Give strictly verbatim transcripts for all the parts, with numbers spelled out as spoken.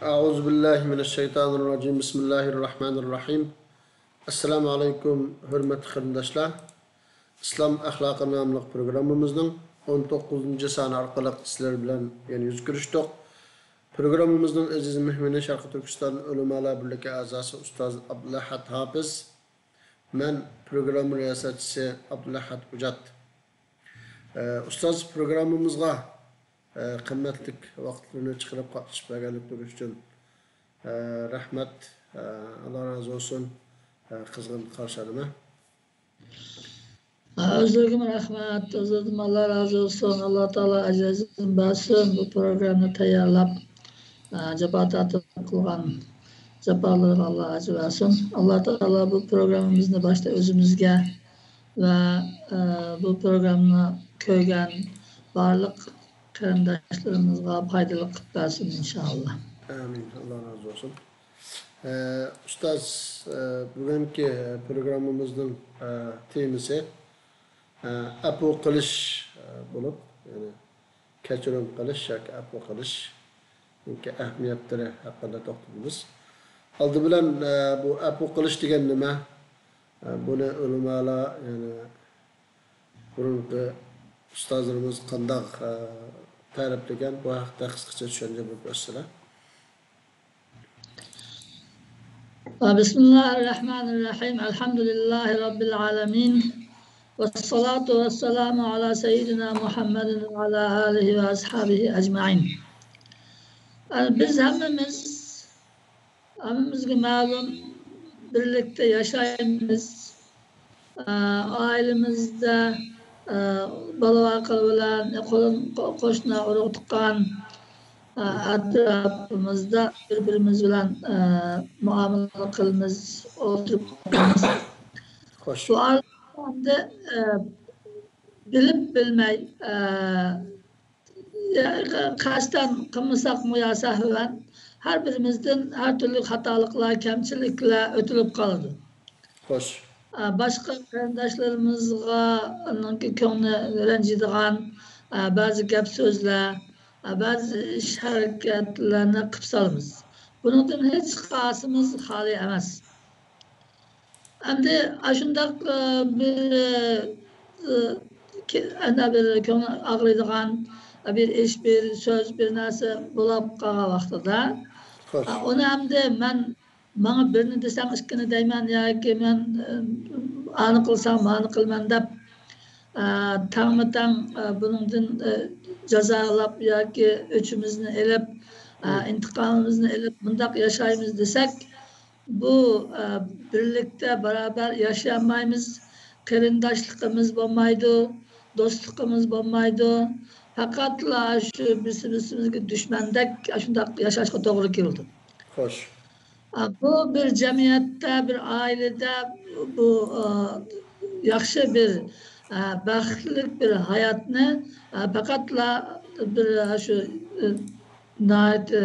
أعوذ بالله من الشيطان الرجيم. بسم الله الرحمن الرحيم. ئەسسالامۇ ئەلەيكۇم، ھۆرمەتلىك قېرىنداشلار. ئىسلام ئەخلاقى ناملىق پروگراممىمىزنىڭ ئون توققۇزىنچى سانى ئارقىلىق سىلەر بىلەن يەنە يۈز كۆرۈشتۇق. پروگراممىمىزنىڭ ئەزىز مېھمىنى شەرقىي تۈركىستان ئۆلىمالار بىرلىكى ئەزاسى ئۇستاز ئابدۇلئەھەد ھاپىز. مەن پروگرامما رىياسەتچىسى ئابدۇلئەھەد ئۇجات. ئە، ئۇستاز، پروگراممىمىزغا، ئە، قىممەتلىك ۋاقىتلىرىنى چىقىرىپ قاتنىشىپ بەرگەنلىكلىرى ئۈچۈن، ئە، رەھمەت، ئە، ئاللا رازى بولسۇن، ئە، قىزغىن قارشى ئالىمەن. ئۆزلىرىگىمۇ رەھمەت، ئۆزلىرىدىنمۇ ئاللا رازى بولسۇن. ئاللا تائالا ئەجرىدىن بەرسۇن، بۇ پروگراممىنى تەييارلاپ، ئە، جاپا تارتىپ قىلغان جاپالىرىغا ئاللا ئەجىر بەرسۇن. ئاللا تائالا بۇ پروگراممىمىزنى باشتا ئۆزىمىزگە ۋە، ئە، بۇ پروگراممىنى كۆرگەن بارلىق قېرىنداشلىرىمىزغا پايدىلىق قىلىپ بەرسۇن، ئىنشائاللا. ئامىن. ئاللا رازى بولسۇن. ئە، ئۇستاز، ئە، بۈگۈنكى پروگراممىمىزنىڭ، ئە، تېمىسى، ئە، ئەپۇ قىلىش، ئە، بولۇپ، يەنى كەچۈرۈم قىلىش ياكى ئەپۇ قىلىشنىڭكى ئەھمىيەتلىرى ھەققىدە توختىلىمىز. ئالدى بىلەن، ئە، بۇ ئەپۇ قىلىش دېگەن نېمە؟ ئە، بۇنى ئۆلىمالار، يەنى بۇرۇنقى ئۇستازلىرىمىز قانداق، ئە، تەرىپلىگەن؟ بۇ ھەقتە قىسقىچە چۈشەنچە بېرىپ ئۆتسىلەر. بسم الله الرحمن الرحيم. الحمد لله رب العالمين. والصلاة والسلام على سيدنا محمد وعلى آله وأصحابه أجمعين. بىز ھەممىمىز، ھەممىمىزگە مەلۇم، بىرلىكتە ياشايمىز. ئائىلىمىزدە، بالا-ۋاقىلار بىلەن، قولۇم-، قوشنا، ئۇرۇق-تۇغقان، ئەتراپىمىزدا بىر-بىرىمىز بىلەن مۇئامىلە قىلىمىز، ئولتۇرۇپ قالىمىز. خوش. بۇ ئارىلىقتا ئەمدى بىلىپ بىلمەي، قەستەن قىلمىساقمۇ يا سەھۋەن، ھەر بىرىمىزدىن ھەر تۈرلۈك خاتالىقلار، كەمچىلىكلەر ئۆتۈلۈپ قالىدۇ. خوش. باشقا قېرىنداشلىرىمىزغا كۆڭلى رەنجىيدىغان بەزى گەپ سۆزلەر، بەزى ئىش ھەرىكەتلەرنى قىلىپ سالىمىز. بۇنىڭدىن ھېچقايسىمىز خالىي ئەمەس. ئەمدى ئاشۇنداق، ئە، بىر، ئە، ئە، ئەنە بىر كۆڭۈل ئاغرىيدىغان، ئە، بىر ئىش، بىر سۆز، بىر نەرسە بولۇپ قالغان ۋاقتىدا، خوش. ئە، ئۇنى ئەمدى مەن، ماڭا بىرنى دېسەڭ ئىككىنى دەيمەن ياكى مەن، ئە، ئانى قىلساڭ مانى قىلىمەن دەپ، ئە، تەڭمۇ تەڭ، ئە، بۇنىڭدىن، ئە، جازالاپ ياكى ئۆچىمىزنى ئېلىپ، ئە، مم. ئىنتىقامىمىزنى ئېلىپ مۇنداق ياشايمىز دېسەك، بۇ، ئە، بىرلىكتە بارابەر ياشىيالمايمىز، قېرىنداشلىقىمىز بولمايدۇ، دوستلۇقىمىز بولمايدۇ. پەقەتلا شۇ بىرسى-بىرسىمىزگە دۈشمەندەك ئاشۇنداق ياشاشقا توغرا كېلىدۇ. خوش. ئە، بۇ بىر جەمئىيەتتە، بىر ئائىلىدە بۇ، ئە، ياخشى بىر، ئە، بەختلىك بىر ھاياتنى، ئە، پەقەتلا بىر، ئە، شۇ، ئە، ناھايىتى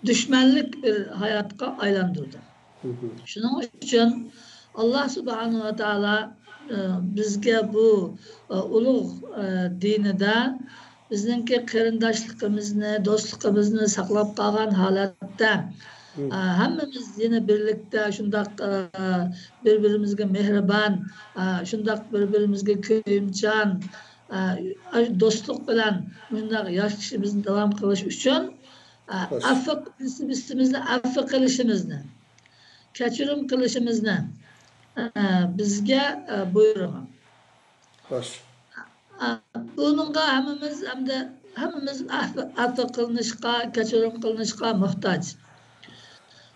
دۈشمەنلىك بىر ھاياتقا ئايلاندۇردى. مم. شۇنىڭ ئۈچۈن ئاللا سۇبھانەھۇ ۋە تائالا، ئە، بىزگە بۇ، ئە، ئۇلۇغ، ئە، دىنىدا بىزنىڭكى قېرىنداشلىقىمىزنى، دوستلۇقىمىزنى ساقلاپ قالغان ھالەتتە، مم. ئە، ھەممىمىز يەنە بىرلىكتە شۇنداق، ئە، بىر-بىرىمىزگە مېھرىبان، ئە، شۇنداق بىر-بىرىمىزگە كۆيۈمچان، ئە، ئاشۇ دوستلۇق بىلەن مۇنداق ياشىشىمىزنى داۋام قىلىش ئۈچۈن، ئە، خوش. ئەفۇ، بىرسى-بىرسىمىزنى ئەفۇ قىلىشىمىزنى، كەچۈرۈم قىلىشىمىزنى، ئە، بىزگە، ئە، بۇيرۇغان. خوش. ئە، بۇنىڭغا ھەممىمىز، ھەمدە ھەممىمىز ئەفۇ، ئەفۇ قىلىنىشقا، كەچۈرۈم قىلىنىشقا موھتاج.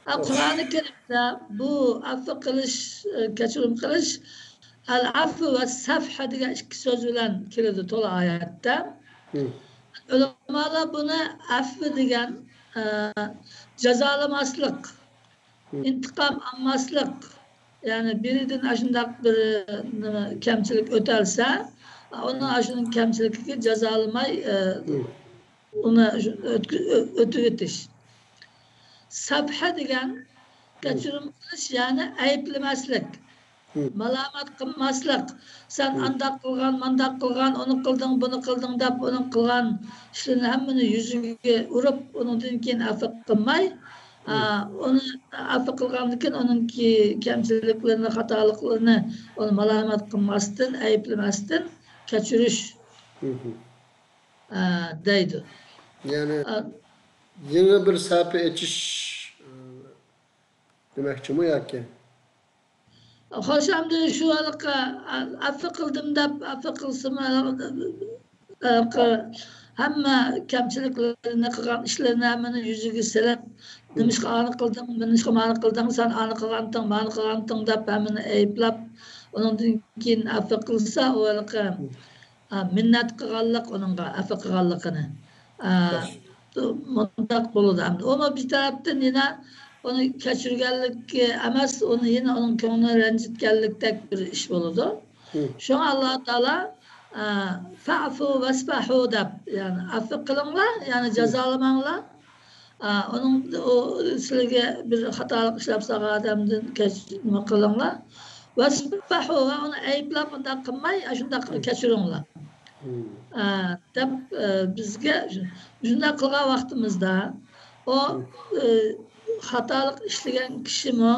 ئە، خوش. قۇرئانى كەرىمدە بۇ ئەفۇ قىلىش، ئە، كەچۈرۈم قىلىش، ئەل-ئەفۇ ۋە سەفھە دېگەن ئىككى سۆز بىلەن كېلىدۇ تولا ئايەتتە. مم. ئۆلىمالار بۇنى ئەفۇ دېگەن، ئە، جازالىماسلىق، مم. ئىنتىقام ئالماسلىق، يەنى بىرىدىن ئاشۇنداق بىر، نېمە، كەمچىلىك ئۆتەلسە، ئۇنىڭ ئاشۇنىڭ كەمچىلىكىگە جازالىماي، ئە، مم. ئۇنى ئۆتكۈ-، ئۆ-، ئۆتۈۋېتىش. سەپھە دېگەن مم. كەچۈرۈم قىلىش، يەنى ئەيىبلىمەسلىك. مالامەت قىلماسلىق. سەن ئانداق قىلغان، مانداق قىلغان، ئۇنى قىلدىڭ، بۇنى قىلدىڭ دەپ، ئۇنىڭ قىلغان ئىشلىرىنى ھەممىنى يۈزىگە ئۇرۇپ، ئۇنىڭدىن كېيىن ئەپۇ قىلماي، ئا، ئۇنى ئەپۇ قىلغاندىن كېيىن ئۇنىڭكى كەمچىلىكلىرىنى، خاتالىقلىرىنى، ئۇنى مالامەت قىلماستىن، ئەيىبلىمەستىن كەچۈرۈش، ئا، دەيدۇ. يەنى ئا، يېڭى بىر سەھىپە ئېچىش، ئا، دېمەكچىمۇ ياكى؟ خوش، ئەمدى شۇ ھېلىقى، ئەپۇ قىلدىم دەپ، ئەپۇ قىلسىمۇ، ھېلىقى ھەممە كەمچىلىكلىرىنى، قىلغان ئىشلىرىنى ھەممىنى يۈزىگە سېلىپ، نېمىشقا ئانى قىلدىڭ، نېمىشقا مانى قىلدىڭ، سەن ئانى قىلغانتىڭ، مانى قىلغانتىڭ دەپ ھەممىنى ئەيىبلەپ، ئۇنىڭدىن كېيىن ئەپۇ قىلسا، ئۇ ھېلىقى، ئا، مىننەت قىلغانلىق ئۇنىڭغا، ئەپۇ قىلغانلىقىنى. ئا، مۇنداق بولىدۇ ئەمدى. ئۇمۇ بىر تەرەپتىن يەنە ئۇنى كەچۈرگەنلىك ئەمەس، ئۇنى يەنە ئۇنىڭ كۆڭلىنى رەنجىتكەنلىكتەك بىر ئىش بولىدۇ. شۇڭا ئاللا تائالا، ئە، فەئفۇ ۋەسفەھۇ دەپ، يەنى ئەپۇ قىلىڭلار، يەنى جازالىماڭلار. ئە، ئۇنىڭ، ئۇ سىلىگە بىر خاتالىق ئىشلەپ سالغان ئادەمدىن كەچ-، نېمە قىلىڭلار. ۋەسفەھۇ، ۋە ئۇنى ئەيىبلەپ ئۇنداق قىلماي، ئاشۇنداق كەچۈرۈڭلار. ئە، دەپ، ئە، بىزگە شۇنداق قىلغان ۋاقتىمىزدا، ئۇ، ئە، خاتالىق ئىشلىگەن كىشىمۇ،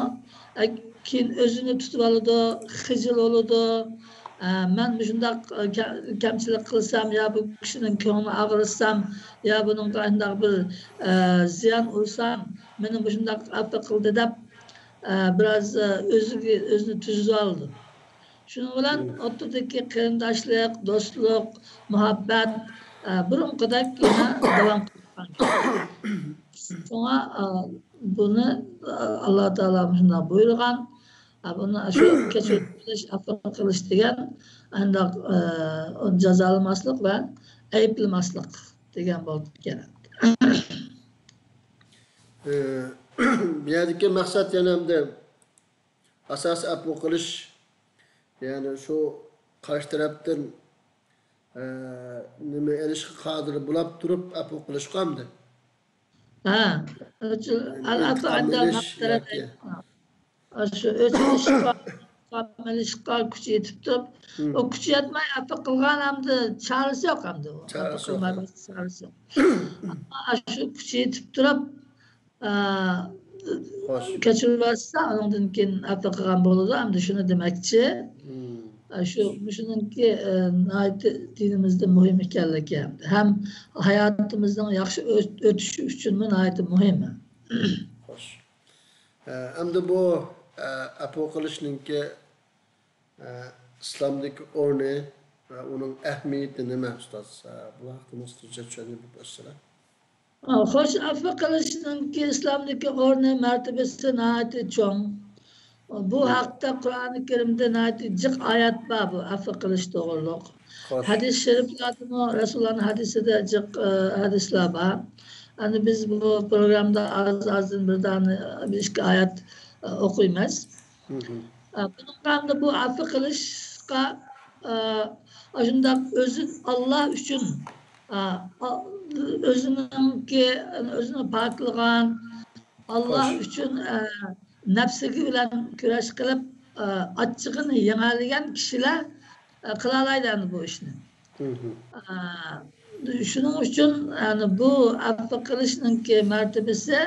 ئە، كېيىن ئۆزىنى تۇتۇۋالىدۇ، خىجىل بولىدۇ. ئە، مەن مۇشۇنداق، ئە، كە-، كەمچىلىك قىلسام يا بۇ كىشىنىڭ كۆڭلىنى ئاغرىتسام يا بۇنىڭغا ئانداق بىر، ئە، زىيان ئۇرسام، مېنى مۇشۇنداق ئەپۇ قىلدى دەپ، ئە، بىراز، ئە، ئۆزىگە، ئۆزىنى تۈزىۋالىدۇ. شۇنىڭ بىلەن ئوتتۇرىدىكى قېرىنداشلىق، دوستلۇق، مۇھەببەت، ئە، بۇرۇنقىدەك يەنە داۋام قىلىدىغان. شۇڭا، ئە، بۇنى، ئە، ئاللا تائالا مۇشۇنداق بۇيرۇغان. ئە، بۇنى شۇ كەچۈرۈپ قىلىش، ئەپۇ قىلىش دېگەن ئانداق، ئە، ئۇنى جازالىماسلىق ۋە ئەيىبلىماسلىق دېگەن بولىدىكەن. ئە، بۇ يەردىكى مەقسەت يەنە ئەمدى ئاساسىي ئەپۇ قىلىش، يەنى شۇ قارشى تەرەپتىن، ئە، نېمە ئېلىشقا قادىر بولاپ تۇرۇپ ئەپۇ قىلىشقا ئەمدى. ھە، ئەل ئەفۇ ئىنتىقام ئەندەل ئېلىش مەغفىرەت ياكى. ئاشۇ ئۆچ ئېلىشقا، ئىنتىقام ئېلىشقا كۈچى يېتىپ تۇرۇپ، ئۇ كۈچى يەتمەي ئەپۇ قىلغان ئەمدى چارىسى يوق ئەمدى ئۇ. ئەپۇ قىلماي باشقا چارىسى يوق. ئەمما ئاشۇ كۈچى يېتىپ تۇرۇپ، ئا، كەچۈرۈۋەتسە، ئۇنىڭدىن كېيىن ئەپۇ قىلغان بولىدۇ. ئەمدى شۇنى دېمەكچى. ئا، شۇ، مۇشۇنىڭكى، ئە، ناھايىتى دىنىمىزدە مۇھىم ئىكەنلىكى ھەم ھاياتىمىزنىڭ ياخشى ئۆت-، ئۆتۈشى ئۈچۈنمۇ ناھايىتى مۇھىم. خوش. ئە، ئەمدى بۇ، ئە، ئەپۇ قىلىشنىڭكى، ئە، ئىسلامدىكى ئورنى ۋە ئۇنىڭ ئەھمىيىتى نېمە، ئۇستاز؟ ئە، بۇ ھەقتە قىسقىچە چۈشەندۈرۈپ ئۆتسىلە. ئا، خوش، ئەپۇ قىلىشنىڭكى ئىسلامدىكى ئورنى، مەرتىبىسى ناھايىتى چوڭ. بۇ ھەقتە قۇرئانى كەرىمدە ناھايىتى جىق ئايەت بار، بۇ ئەپۇ قىلىش توغرۇلۇق. خوش. ھەدىس شېرىپلەردىمۇ، رەسۇلۇللانىڭ ھەدىسىدە جىق، ئە، ھەدىسلەر بار. ئەمدى بىز بۇ پروگرامدا ئاز-ئازدىن بىر دانە، بىر ئىككى ئايەت، ئە، ئوقۇيمىز. ئە، بۇنىڭغا ئەمدى بۇ ئەپۇ قىلىشقا، ئە، ئاشۇنداق ئۆزى ئاللا ئۈچۈن، ئە، ئا-، ئۆزىنىڭكى، ئۆزىنى پاكلىغان، ئاللا ئۈچۈن، ئە، نەپسىگە بىلەن كۈرەش قىلىپ، ئە، ئاچچىقىنى يېڭەلىگەن كىشىلەر، ئە، قىلالايدۇ ئەمدى بۇ ئىشنى. ئە، شۇنىڭ ئۈچۈن، يەنى بۇ ئەپۇ قىلىشنىڭكى مەرتىبىسى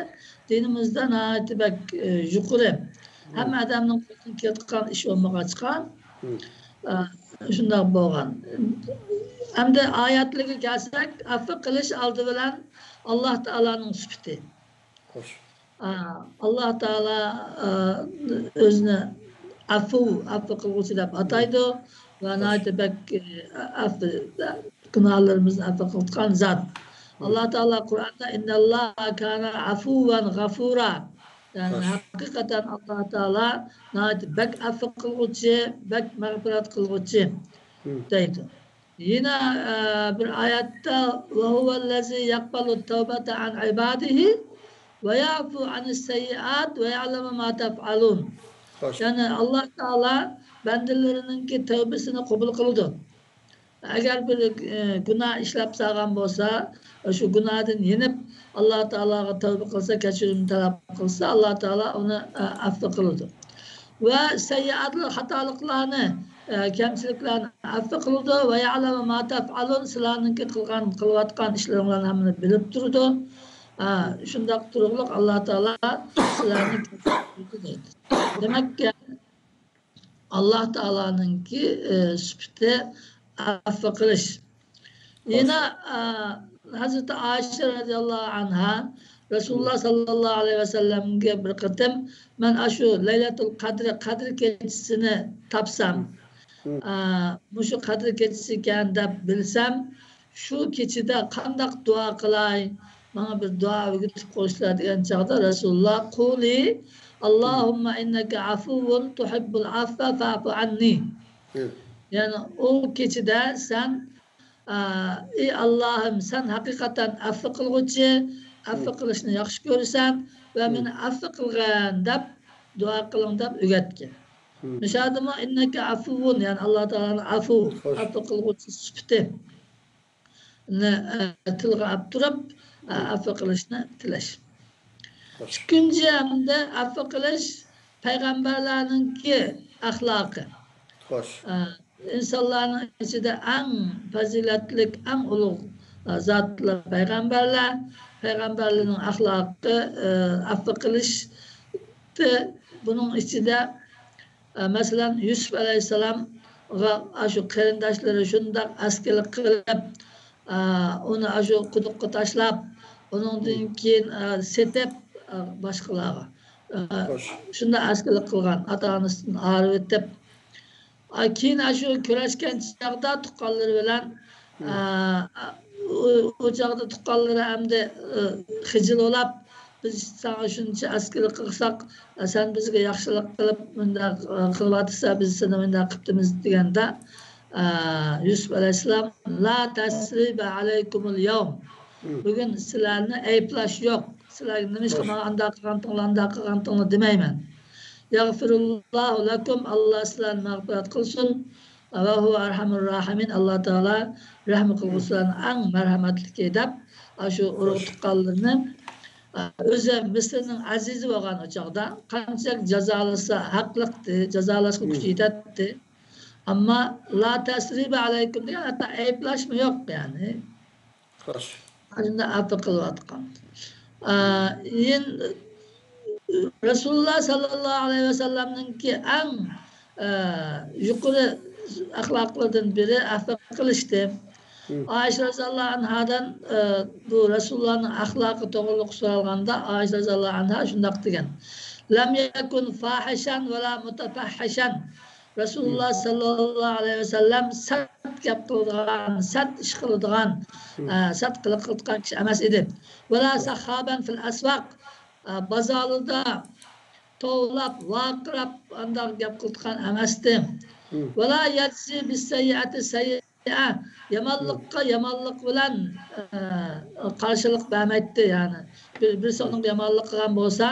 دىنىمىزدا ناھايىتى بەك، ئە، يۇقىرى. ھەممە ئادەمنىڭ قولىدىن كېلىدىغان ئىش بولمىغاچقا، ئە، شۇنداق بولغان. ئەمدى ئايەتلىرىگە كەلسەك، ئەپۇ قىلىش ئالدى بىلەن ئاللا تائالانىڭ سۈپىتى. خوش. ئا، ئاللا تائالا، ئا، ئۆزىنى ئەفۇ، ئەفۇ قىلغۇچى دەپ ئاتايدۇ ۋە ناھايىتى بەك، ئە، ئەفۇ، گۇناھلىرىمىزنى ئەفۇ قىلىدىغان زات. ئاللا تائالا قۇرئاندا، «ئىنناللاھا كانە ئەفۇۋەن غەفۇرا.» يەنى ھەقىقەتەن ئاللا تائالا ناھايىتى بەك ئەفۇ قىلغۇچى، بەك مەغپىرەت قىلغۇچى دەيدۇ. يەنە، ئە، بىر ئايەتتە، «ۋە ھۇۋەللەزى يەقبەلۇت تەۋبەتە ئەن ئىبادىھى ۋە يەئفۇ ئەنىس سەييىئات ۋە يەئلەمۇ ما تەفئەلۇن.» خوش. يەنى ئاللا تائالا بەندىلىرىنىڭكى تەۋبىسىنى قوبۇل قىلىدۇ. ئەگەر بىر، ئە، گۇناھ ئىشلەپ سالغان بولسا، شۇ گۇناھدىن يېنىپ، ئاللا تائالاغا تەۋبە قىلسا، كەچۈرۈم تەلەپ قىلسا، ئاللا تائالا ئۇنى، ئە، ئەفۇ قىلىدۇ. ۋە سەييىئاتلىق خاتالىقلارنى، ئە، كەمچىلىكلەرنى ئەپۇ قىلىدۇ. ۋە يەئلەمۇ ما تەفئەلۇن، سىلەرنىڭكى قىلغان، قىلىۋاتقان ئىشلىرىڭلارنى ھەممىنى بىلىپ تۇرىدۇ. ئە، شۇنداق تۇرۇقلۇق ئاللا تائالا سىلەرنى كەمچىلىك قىلىدۇ دەيدۇ. دېمەك، ئاللا تائالانىڭكى، ئە، سۈپىتى ئەپۇ قىلىش. يەنە، ئە، ھەزرىتى ئائىشە رەزىياللاھۇ ئەنھا رەسۇلۇللا ساللاللاھۇ ئەلەيھى ۋەسەللەمگە بىر قېتىم، مەن ئاشۇ لەيلەتۇل قەدر، قەدر كېچىسىنى تاپسام، ئە، مۇشۇ قەدر كېچىسى ئىكەن دەپ بىلسەم، شۇ كېچىدە قانداق دۇئا قىلاي؟ ماڭا بىر دۇئا ئۆگىتىپ قويسىلا دېگەن چاغدا رەسۇلۇللا، قۇلى، ئاللاھۇممە ئىننەكە ئەفۇۋۇن تۇھىببۇل ئەفۋە فەئفۇ ئەننى. يەنى ئۇ كېچىدە سەن، ئە، ئى ئاللاھىم، سەن ھەقىقەتەن ئەفۇ قىلغۇچى، ئەفۇ قىلىشنى ياخشى كۆرىسەن ۋە مېنى ئەفۇ قىلغىن دەپ دۇئا قىلىڭ دەپ ئۆگەتكەن. مۇشۇ يەردىمۇ ئىننەكە ئەفۇۋۇن، يەنى ئاللا تائالانىڭ ئەفۇ، ئەفۇ قىلغۇچى سۈپىتى نى، ئە، تىلغا ئاپتۇرۇپ، ئە، ئەپۇ قىلىشنى تىلەش. ئىككىنچى ھەمدە ئەپۇ قىلىش پەيغەمبەرلەرنىڭكى ئەخلاقى. ئە، ئىنسانلارنىڭ ئىچىدە ئەڭ پەزىلەتلىك، ئەڭ ئۇلۇغ، ئە، زاتلار پەيغەمبەرلەر. پەيغەمبەرلەرنىڭ ئەخلاقى، ئە، ئەپۇ قىلىشتى. بۇنىڭ ئىچىدە ئە، مەسىلەن، يۈسۈپ ئەلەيھىسسالامغا ئاشۇ قېرىنداشلىرى شۇنداق ئەسكىلىك قىلىپ، ئە، ئۇنى ئاشۇ قۇدۇققا تاشلاپ، ئۇنىڭدىن كېيىن، ئە، سېتىپ، ئە، باشقىلارغا، ئە، شۇنداق ئەسكىلىك قىلغان، ئاتا-ئانىسىدىن ئايرىۋېتىپ، ئە، كېيىن ئاشۇ كۆرۈشكەن چاغدا تۇغقانلىرى بىلەن، ئە، ئۇ، ئۇ چاغدا تۇغقانلىرى ئەمدى، ئە، خىجىل بولاپ، بىز ساڭا شۇنچە ئەسكىلىك قىلساق، سەن بىزگە ياخشىلىق قىلىپ، مۇنداق، ئە، قىلىۋاتىسەن، بىز سېنى مۇنداق قىپتىمىز دېگەندە، ئە، يۈسۈپ ئەلەيھىسسالام، لا تەسرىبە ئەلەيكۇمۇل يەۋم. بۈگۈن سىلەرنى ئەيىبلەش يوق. سىلەرگە نېمىشقا ماڭا ئانداق قىلغانتىڭلار، ئانداق قىلغانتىڭلار دېمەيمەن. يەغفىرۇللاھۇ لەكۇم، ئاللا سىلەرنى مەغپىرەت قىلسۇن. ۋە ھۇۋە ئەرھەمۇر راھىمىن، ئاللا تائالا رەھىم قىلغۇچىلارنىڭ ئەڭ مەرھەمەتلىكى دەپ، ئاشۇ ئۇرۇق تۇغقانلىرىنى، ئۆزى مىسىرنىڭ ئەزىزى بولغان ئۇ چاغدا قانچىلىك جازالىسا ھەقلىقتى، جازالاشقا كۈچى يېتەتتى. ئەمما لا تەسرىبە ئەلەيكۇم دېگەن ھەتتا ئەيىبلەشمۇ يوق، يەنى. ئاشۇنداق ئەپۇ قىلىۋاتقان. ئا، يەن-، رەسۇلۇللا ساللاللاھۇ ئەلەيھى ۋەسەللەمنىڭكى ئەڭ، ئا، يۇقىرى ئەخلاقلىرىدىن بىرى ئەپۇ قىلىشتى. ئائىشە رەزىياللاھۇ ئەنھادىن، ئا، بۇ رەسۇلۇللانىڭ ئەخلاقى توغرۇلۇق سورالغاندا، ئائىشە رەزىياللاھۇ ئەنھا شۇنداق دېگەن، لەم يەكۇن فاھىشەن ۋەلا مۇتەپەھھىشەن. رەسۇلۇللا ساللاللاھۇ ئەلەيھى ۋەسەللەم سەت گەپ قىلىدىغان، سەت ئىش قىلىدىغان، ئە، سەت قىلىق قىلىدىغان كىشى ئەمەس ئىدى. ۋەلا سەخابەن فىل ئەسۋاق، ئە، بازارلىردا توۋلاپ، ۋارقىراپ، ئانداق گەپ قىلىدىغان ئەمەستى. ۋەلا يەجزى بىسسەييئەتى سەييئە، يامانلىققا يامانلىق بىلەن، ئە، قارشىلىق بەرمەيتتى، يەنى. بىر، بىرسى ئۇنىڭغا يامانلىق قىلغان بولسا،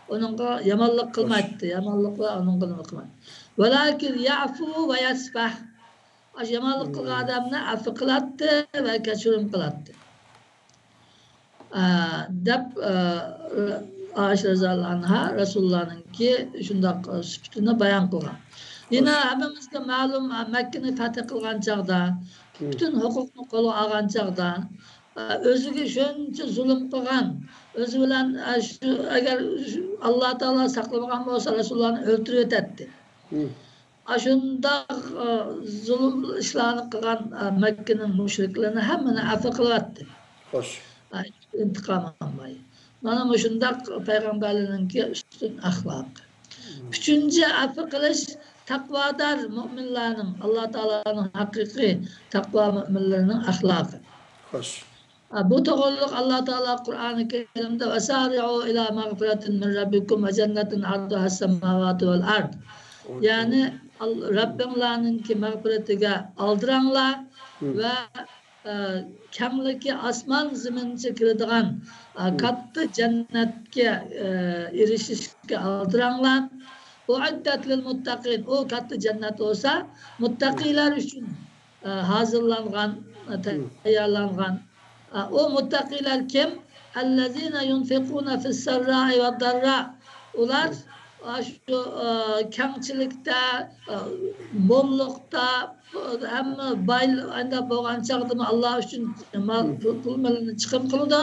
ئۇنىڭغا يامانلىق قىلمايتتى، يامانلىق بىلەن ئۇنىڭغا نېمە قىلمايتتى. ۋەلاكىن يەفۇ ۋە يەسفەھ. ئاشۇ يامانلىق قىلغان ئادەمنى ئەپۇ قىلاتتى ۋە كەچۈرۈم قىلاتتى. ئە، دەپ، ئە، ئائىشە رەزىياللاھۇ ئەنھا رەسۇلۇللانىڭكى شۇنداق، ئە، سۈپىتىنى بايان قىلغان. يەنە ھەممىمىزگە مەلۇم، ئە، مەككىنى فەتھ قىلغان چاغدا، پۈتۈن ھوقۇقنى قولغا ئالغان چاغدا، ئە، ئۆزىگە شۇنچە زۇلۇم قىلغان، ئۆزى بىلەن، ئە، شۇ، ئەگەر شۇ ئاللا تائالا ساقلىمىغان بولسا، رەسۇلۇللانى ئۆلتۈرۈۋېتەتتى. ئاشۇنداق، ئە، زۇلۇم ئىشلارنى قىلغان، ئە، مەككىنىڭ مۇشرىكلىرىنى ھەممىنى ئەپۇ قىلىۋەتتى. ئە، ئىنتىقام ئالماي. مانا مۇشۇنداق پەيغەمبەرلەرنىڭكى ئۈستۈن ئەخلاقى. ئۈچىنچى، ئەپۇ قىلىش تەقۋادار مۆمىنلەرنىڭ، ئاللا تائالانىڭ ھەقىقىي تەقۋا مۆمىنلىرىنىڭ ئەخلاقى. ئە، بۇ توغرۇلۇق ئاللا تائالا قۇرئانى كەرىمدە، «ۋەسارىئۇ ئىلا مەغفىرەتىن مىن رەببىكۇم ۋە جەننەتىن ئەرزۇھەس سەماۋاتۇ ۋەل ئەرز.» يەنى، ئال-، رەببىڭلارنىڭكى مەغپىرىتىگە ئالدىراڭلار ۋە، ئە، كەڭلىكى ئاسمان زېمىنچە كېلىدىغان، ئە، كاتتا جەننەتكە، ئە، ئېرىشىشكە ئالدىراڭلار. ئۇئىددەت لىل مۇتتەقىن. ئۇ كاتتا جەننەت بولسا، مۇتتەقىيلار ئۈچۈن، ئە، ھازىرلانغان، ئە، تەييارلانغان. ئۇ مۇتتەقىيلار كىم؟ الذين ينفقون في السراء والضراء. ئۇلار، ئاشۇ، ئە، كەڭچىلىكتە، ئە، موللۇقتا، ھەممە باي ئانداق بولغان چاغدىمۇ ئاللا ئۈچۈن مال، پۇل، پۇل مېلىنى چىقىم قىلىدۇ.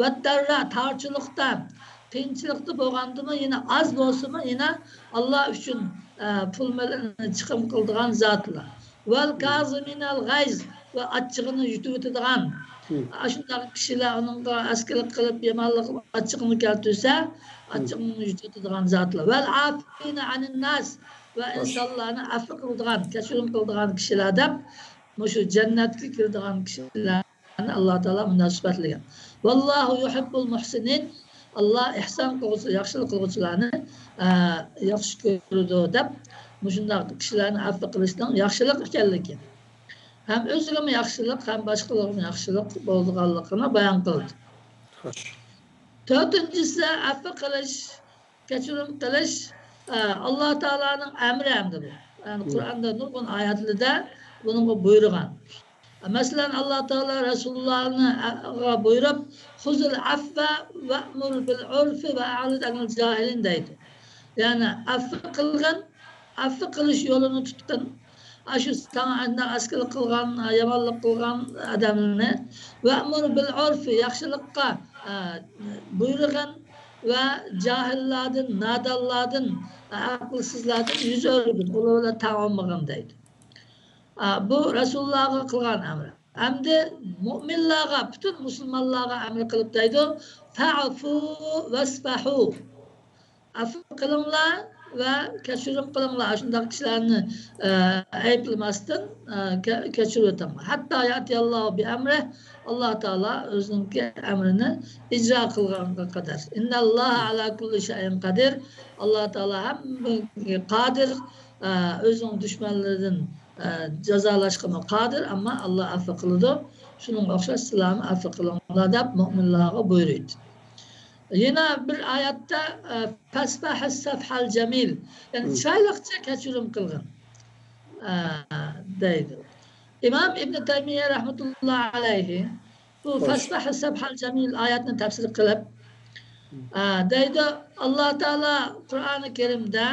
ۋەتتەررا، تارچىلىقتا، قىيىنچىلىقتا بولغاندىمۇ يەنە ئاز بولسىمۇ يەنە ئاللا ئۈچۈن، ئە، پۇل مېلىنى چىقىم قىلىدىغان زاتلار. ۋەل كازىمىنەل غەيز، ۋە ئاچچىقىنى يۇتۇۋېتىدىغان. ئاشۇنداق كىشىلەر ئۇنىڭغا ئەسكىلىك قىلىپ، يامانلىق، ئاچچىقىنى كەلتۈرسە، ئاچچىقىنى يۇتۇۋېتىدىغان زاتلار. ۋەل ئافىنە ئەنىن ناس، ۋە ئىنسانلارنى ئەپۇ قىلىدىغان، كەچۈرۈم قىلىدىغان كىشىلەر دەپ، مۇشۇ جەننەتكە كىرىدىغان كىشىلەرنى ئاللا تائالا مۇنداق سۈپەتلىگەن. ۋاللاھۇ يۇھىببۇل مۇھسىنىن. ئاللا ئېھسان قىلغۇچى، ياخشىلىق قىلغۇچىلارنى، ئە، ياخشى كۆرىدۇ دەپ، مۇشۇنداق كىشىلەرنى ئەپۇ قىلىشنىڭ ياخشىلىق ئىكەنلىكى، ھەم ئۆزىگىمۇ ياخشىلىق، ھەم باشقىلارغىمۇ ياخشىلىق بولىدىغانلىقىنى بايان قىلدى. خوش. تۆتىنچىسى، ئەپۇ قىلىش، كەچۈرۈم قىلىش، ئە، ئاللا تائالانىڭ ئەمرى ئەمدى بۇ. يەنى قۇرئاندا نۇرغۇن ئايەتلىرىدە بۇنىڭغا بۇيرۇغان. مەسىلەن، ئاللا تائالا رەسۇلۇللانىڭغا بۇيرۇپ، خۇزىل ئەفۋە ۋەئمۇر بىل ئۇرفى ۋە ئەئرىز ئەنىل جاھىلىن دەيدۇ. يەنى ئەفۇ قىلغىن، ئەفۇ قىلىش يولىنى تۇتقىن. ئاشۇ ساڭا ئەسكىلىك قىلغان، يامانلىق قىلغان ئادەملەرنى ۋەئمۇر بىل ئۇرفى، ياخشىلىققا، ئە، بۇيرۇغىن ۋە جاھىللاردىن، نادانلاردىن، ئەقىلسىزلاردىن يۈز ئۆرۈگىن، ئۇلار بىلەن تەڭ بولمىغىن دەيدۇ. ئا، بۇ رەسۇلۇللاغا قىلغان ئەمرى. ئەمدى مۇئمىنلارغا، پۈتۈن مۇسۇلمانلارغا ئەمر قىلىپ دەيدۇ، فەئفۇ ۋەسفەھۇ. ئەپۇ قىلىڭلار ۋە كەچۈرۈم قىلىڭلار. ئاشۇنداق كىشىلەرنى، ئە، ئەيىبلىمەستىن، ئە، كە-، كەچۈرۈۋېتىڭلار. ھەتتا يەتىيەللاھۇ بىئەمرى، ئاللا تائالا ئۆزىنىڭكى ئەمرىنى ئىجرا قىلغانغا قەدەر. ئىننەللاھە ئەلا كۇللى شەيئىن قەدىر. ئاللا تائالا ھەممىگە قادىر، ئە، ئۆزىنىڭ دۈشمەنلىرىدىن، ئە، جازالاشقىمۇ قادىر، ئەمما ئاللا ئەپۇ قىلىدۇ. شۇنىڭغا ئوخشاش سىلەرمۇ ئەپۇ قىلىڭلار دەپ مۇئمىنلارغا بۇيرۇيدۇ. يەنە بىر ئايەتتە، ئە، فەسفەھىس سەفھەل جەمىل، يەنى چىرايلىقچە كەچۈرۈم قىلغىن، ئە، دەيدۇ. ئىمام ئىبنى تەيمىيە رەھمەتۇللا ئەلەيھى بۇ فەسفەھىس سەفھەل جەمىل ئايەتنى تەپسىر قىلىپ، ئە، دەيدۇ، ئاللا تائالا قۇرئانى كەرىمدە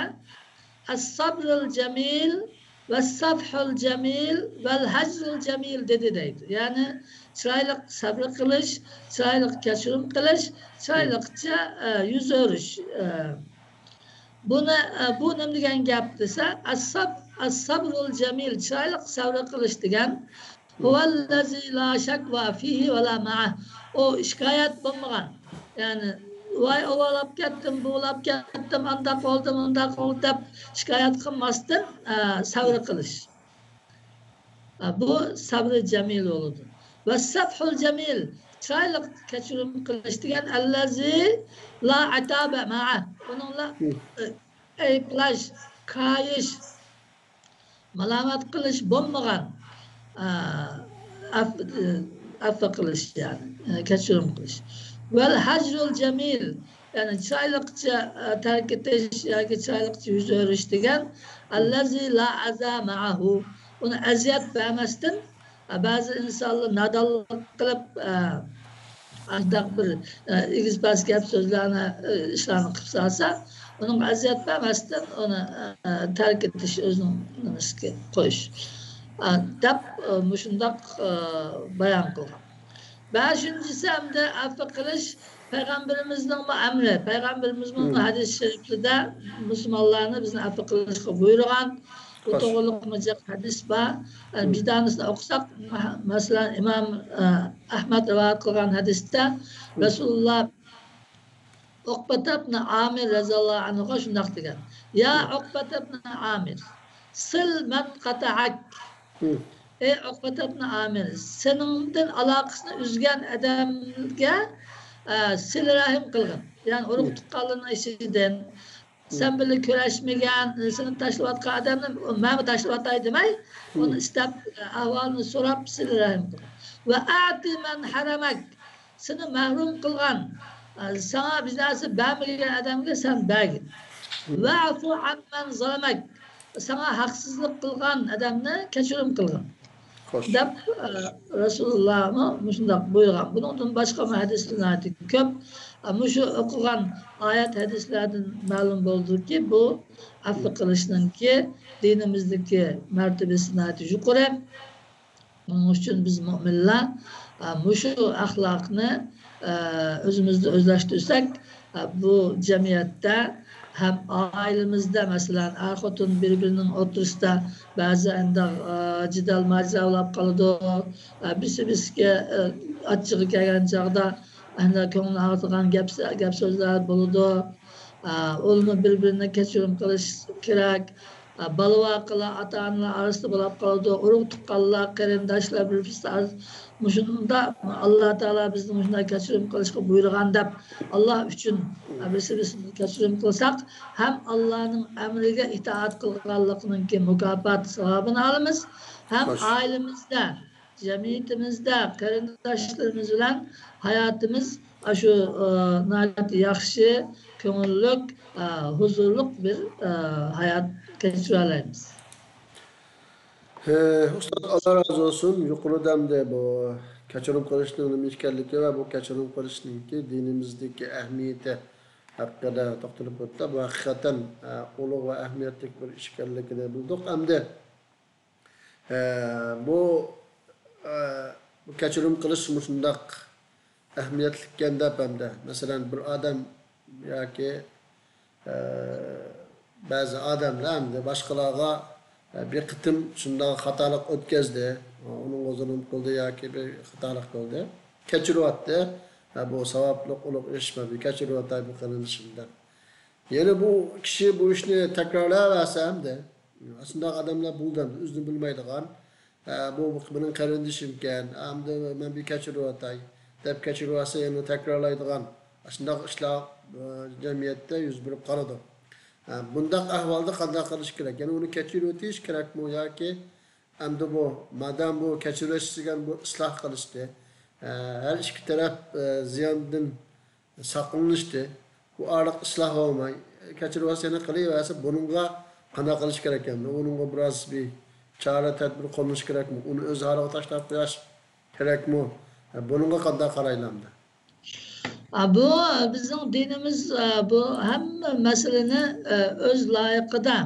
ئەس-سەبرۇل جەمىل ۋەس-سەفھۇل جەمىل ۋەل ھەجرۇل جەمىل دېدى دەيدۇ. يەنى چىرايلىق سەبرى قىلىش، چىرايلىق كەچۈرۈم قىلىش، چىرايلىقچە، ئە، يۈز ئۆرۈش. ئە، بۇنى، ئە، بۇ نېمە دېگەن گەپ دېسە، ئەس-سەب-، ئەس-سەبرۇل جەمىل، چىرايلىق سەبرى قىلىش دېگەن، ھۇۋەللەزى لا شەكۋا فىھى ۋەلا مەئە. ئۇ شىكايەت بولمىغان. يەنى، ۋاي، ئۇۋالاپ كەتتىم، بۇۋالاپ كەتتىم، ئانداق بولدى، مۇنداق بولدى دەپ شىكايەت قىلماستىن، ئە، سەۋر قىلىش. ئە، بۇ سەۋرى جەمىل بولىدۇ. ۋە سەفھۇل جەمىل، چىرايلىق كەچۈرۈم قىلىش دېگەن، ئەللەزى لا ئەتابە مەئە. ئۇنىڭلا، ئە، ئەيىبلەش، كايىش، مالامەت قىلىش بولمىغان، ئە، ئەف-، ئەفۇ قىلىش، يەنى، ئە، كەچۈرۈم قىلىش. ۋەل ھەجرۇل جەمىل، يەنى چىرايلىقچە، ئە، تەرك ئېتىش ياكى چىرايلىقچە يۈز ئۆرۈش دېگەن، ئەللەزى لا ئەزا مەئەھۇ، ئۇنى ئەزىيەت بەرمەستىن، ئە، بەزى ئىنسانلار نادانلىق قىلىپ، ئە، ئانداق بىر، ئە، ئېگىز-پەس گەپ سۆزلەرنى، ئە، ئىشلارنى قىلىپ سالسا، ئۇنىڭغا ئەزىيەت بەرمەستىن، ئۇنى، ئە، تەرك ئېتىش، ئۆزىنىڭ نېمىسىگە قويۇش، ئە، دەپ، ئە، مۇشۇنداق، ئە، بايان قىلغان. بەشىنچىسى، ئەمدى ئەپۇ قىلىش پەيغەمبىرىمىزنىڭمۇ ئەمرى. پەيغەمبىرىمىزمۇ ھەدىس شەرىپلىرىدە مۇسۇلمانلارنى بىزنى ئەپۇ قىلىشقا بۇيرۇغان. بۇ توغرىلىقمۇ جىق ھەدىس بار. ئە، بىر دانىسىنى ئوقۇساق، مە-، مەسىلەن، ئىمام، ئە، ئەھمەد رىۋايەت قىلغان ھەدىستە رەسۇلۇللا ئۇقبەت ئىبنى ئامىر رەزىياللاھۇ ئەنھۇغا شۇنداق دېگەن: يا ئۇقبەت ئىبنى ئامىر، سىل مەن قەتەئەك. ئى ئۇقبەت ئىبنى ئامىر، سېنىڭدىن ئالاقىسىنى ئۈزگەن ئادەمگە، ئە، سىلە رەھىم قىلغىن. يەنى ئۇرۇق تۇغقانلىرىنىڭ ئىچىدىن، سەن بىلەن كۆرۈشمىگەن، سېنى تاشلىۋاتقان ئادەمنى مەنمۇ تاشلىۋاتاي دېمەي، ئۇنى ئىستەپ، ئەھۋالىنى سوراپ، سىلە رەھىم قىلغىن. ۋە ئەتى مەن ھەرەمەك، سېنى مەھرۇم قىلغان، ساڭا بىر نەرسە بەرمىگەن ئادەمگە سەن بەرگىن. ۋەئفۇ ئەممەن زالەمەك، ساڭا ھەقسىزلىق قىلغان ئادەمنى كەچۈرۈم قىلغىن. خوش. دەپ، ئە، رەسۇلۇللاھمۇ مۇشۇنداق بۇيرۇغان. بۇنىڭدىن باشقا ھەدىسلەر ناھايىتى كۆپ. ئە، مۇشۇ ئوقۇغان ئايەت ھەدىسلەردىن مەلۇم بولدىكى، بۇ ئەپۇ قىلىشنىڭكى دىنىمىزدىكى مەرتىۋىسى ناھايىتى يۇقىرى. شۇنىڭ ئۈچۈن بىز مۆمىنلەر، ئە، مۇشۇ ئەخلاقنى، ئە، ئۆزىمىزدە ئۆزلەشتۈرسەك، ئە، بۇ جەمئىيەتتە ھەم ئائىلىمىزدە، مەسىلەن، ئەر-خوتۇن بىر-بىرىنىڭ ئوتتۇرىسىدا بەزى ئەنداق، ئە، جېدەل-ماجىرا بولۇپ قالىدۇ. ئە، بىرسى بىرسىگە، ئە، ئاچچىقى كەلگەن چاغدا ئەنداق كۆڭلىنى ئاغرىتىدىغان گەپ، گەپ-سۆزلەر بولىدۇ. ئە، ئۇلارمۇ بىر-بىرىنى كەچۈرۈم قىلىش كېرەك. ئە، بالا-ۋاقىلار، ئاتا-ئانىلار ئارىسىدا بولۇپ قالىدۇ، ئۇرۇق-تۇغقانلار، قېرىنداشلار بىر-بىرسى ئارىسىدا. مۇشۇنداق ئاللا تائالا بىزنى مۇشۇنداق كەچۈرۈم قىلىشقا بۇيرۇغان دەپ، ئاللا ئۈچۈن، ئە، بىرسى بىرسىنى كەچۈرۈم قىلساق، ھەم ئاللانىڭ ئەمرىگە ئىتائەت قىلغانلىقنىڭكى مۇكاپات ساۋابىنى ئالىمىز، ھەم خوش. ئائىلىمىزدە، جەمئىيىتىمىزدە قېرىنداشلىرىمىز بىلەن ھاياتىمىز ئاشۇ، ئە، ناھايىتى ياخشى، كۆڭۈللۈك، ئە، ھۇزۇرلۇق بىر، ئە، ھايات كەچۈرەلەيمىز. ھە، ئۇستاز، ئاللا رازى بولسۇن. يۇقىرىدا ئەمدى بۇ كەچۈرۈم قىلىشنىڭ نېمە ئىكەنلىكى ۋە بۇ كەچۈرۈم قىلىشنىڭكى دىنىمىزدىكى ئەھمىيىتى ھەققىدە توختىلىپ ئۆتتى. بۇ ھەقىقەتەن، ئە، ئۇلۇغ ۋە ئەھمىيەتلىك بىر ئىش ئىكەنلىكىنى بىلدۇق. ئەمدى، ئە، بۇ، ئە، بۇ كەچۈرۈم قىلىش مۇشۇنداق ئەھمىيەتلىككەن دەپ ھەمدە، مەسىلەن، بىر ئادەم ياكى، ئە، بەزى ئادەملەر ھەمدە باشقىلارغا، ئە، بىر قېتىم شۇنداق خاتالىق ئۆتكەزدى، ئۇنىڭغا زۇلۇم قىلدى ياكى بىر خاتالىق قىلدى، كەچۈرۈۋەتتى. ئە، بۇ ساۋابلىق ئۇلۇغ ئىش، مەن بىر كەچۈرۈۋەتەي بۇ قېرىندىشىمنى دەپ. يەنە بۇ كىشى بۇ ئىشنى تەكرارلاۋەرسە ھەمدە، ئاشۇنداق ئادەملەر بولدى ئەمدى، ئۆزىنى بىلمەيدىغان، ئە، بۇ مېنىڭ قېرىندىشىمكەن، ئەمدى مەن بىر كەچۈرۈۋاتاي دەپ كەچۈرۈۋەتسە، يەنە تەكرارلايدىغان ئاشۇنداق ئىشلار، ئە، جەمئىيەتتە يۈز بېرىپ قالىدۇ. ئە، بۇنداق ئەھۋالدا قانداق قىلىش كېرەك؟ يەنە ئۇنى كەچۈرۈۋېتىش كېرەكمۇ ياكى ئەمدى بۇ، مادام بۇ كەچۈرۈۋېتىش دېگەن بۇ ئىسلاھ قىلىشتى، ئە، ھەر ئىككى تەرەپ، ئە، زىياندىن ساقلىنىشتى. بۇ ئارىلىق ئىسلاھ بولماي، كەچۈرۈۋەتسە يەنە قىلىۋەرسە، بۇنىڭغا قانداق قىلىش كېرەك ئەمدى؟ ئۇنىڭغا بىراز بىر چارە-تەدبىر قوللىنىش كېرەكمۇ؟ ئۇنى ئۆز ھالىغا تاشلاپ قويۇش كېرەكمۇ؟ بۇنىڭغا قانداق قارايلى ئەمدى؟ ئا، بۇ بىزنىڭ دىنىمىز، ئا، بۇ ھەممە مەسىلىنى، ئا، ئۆز لايىقىدا،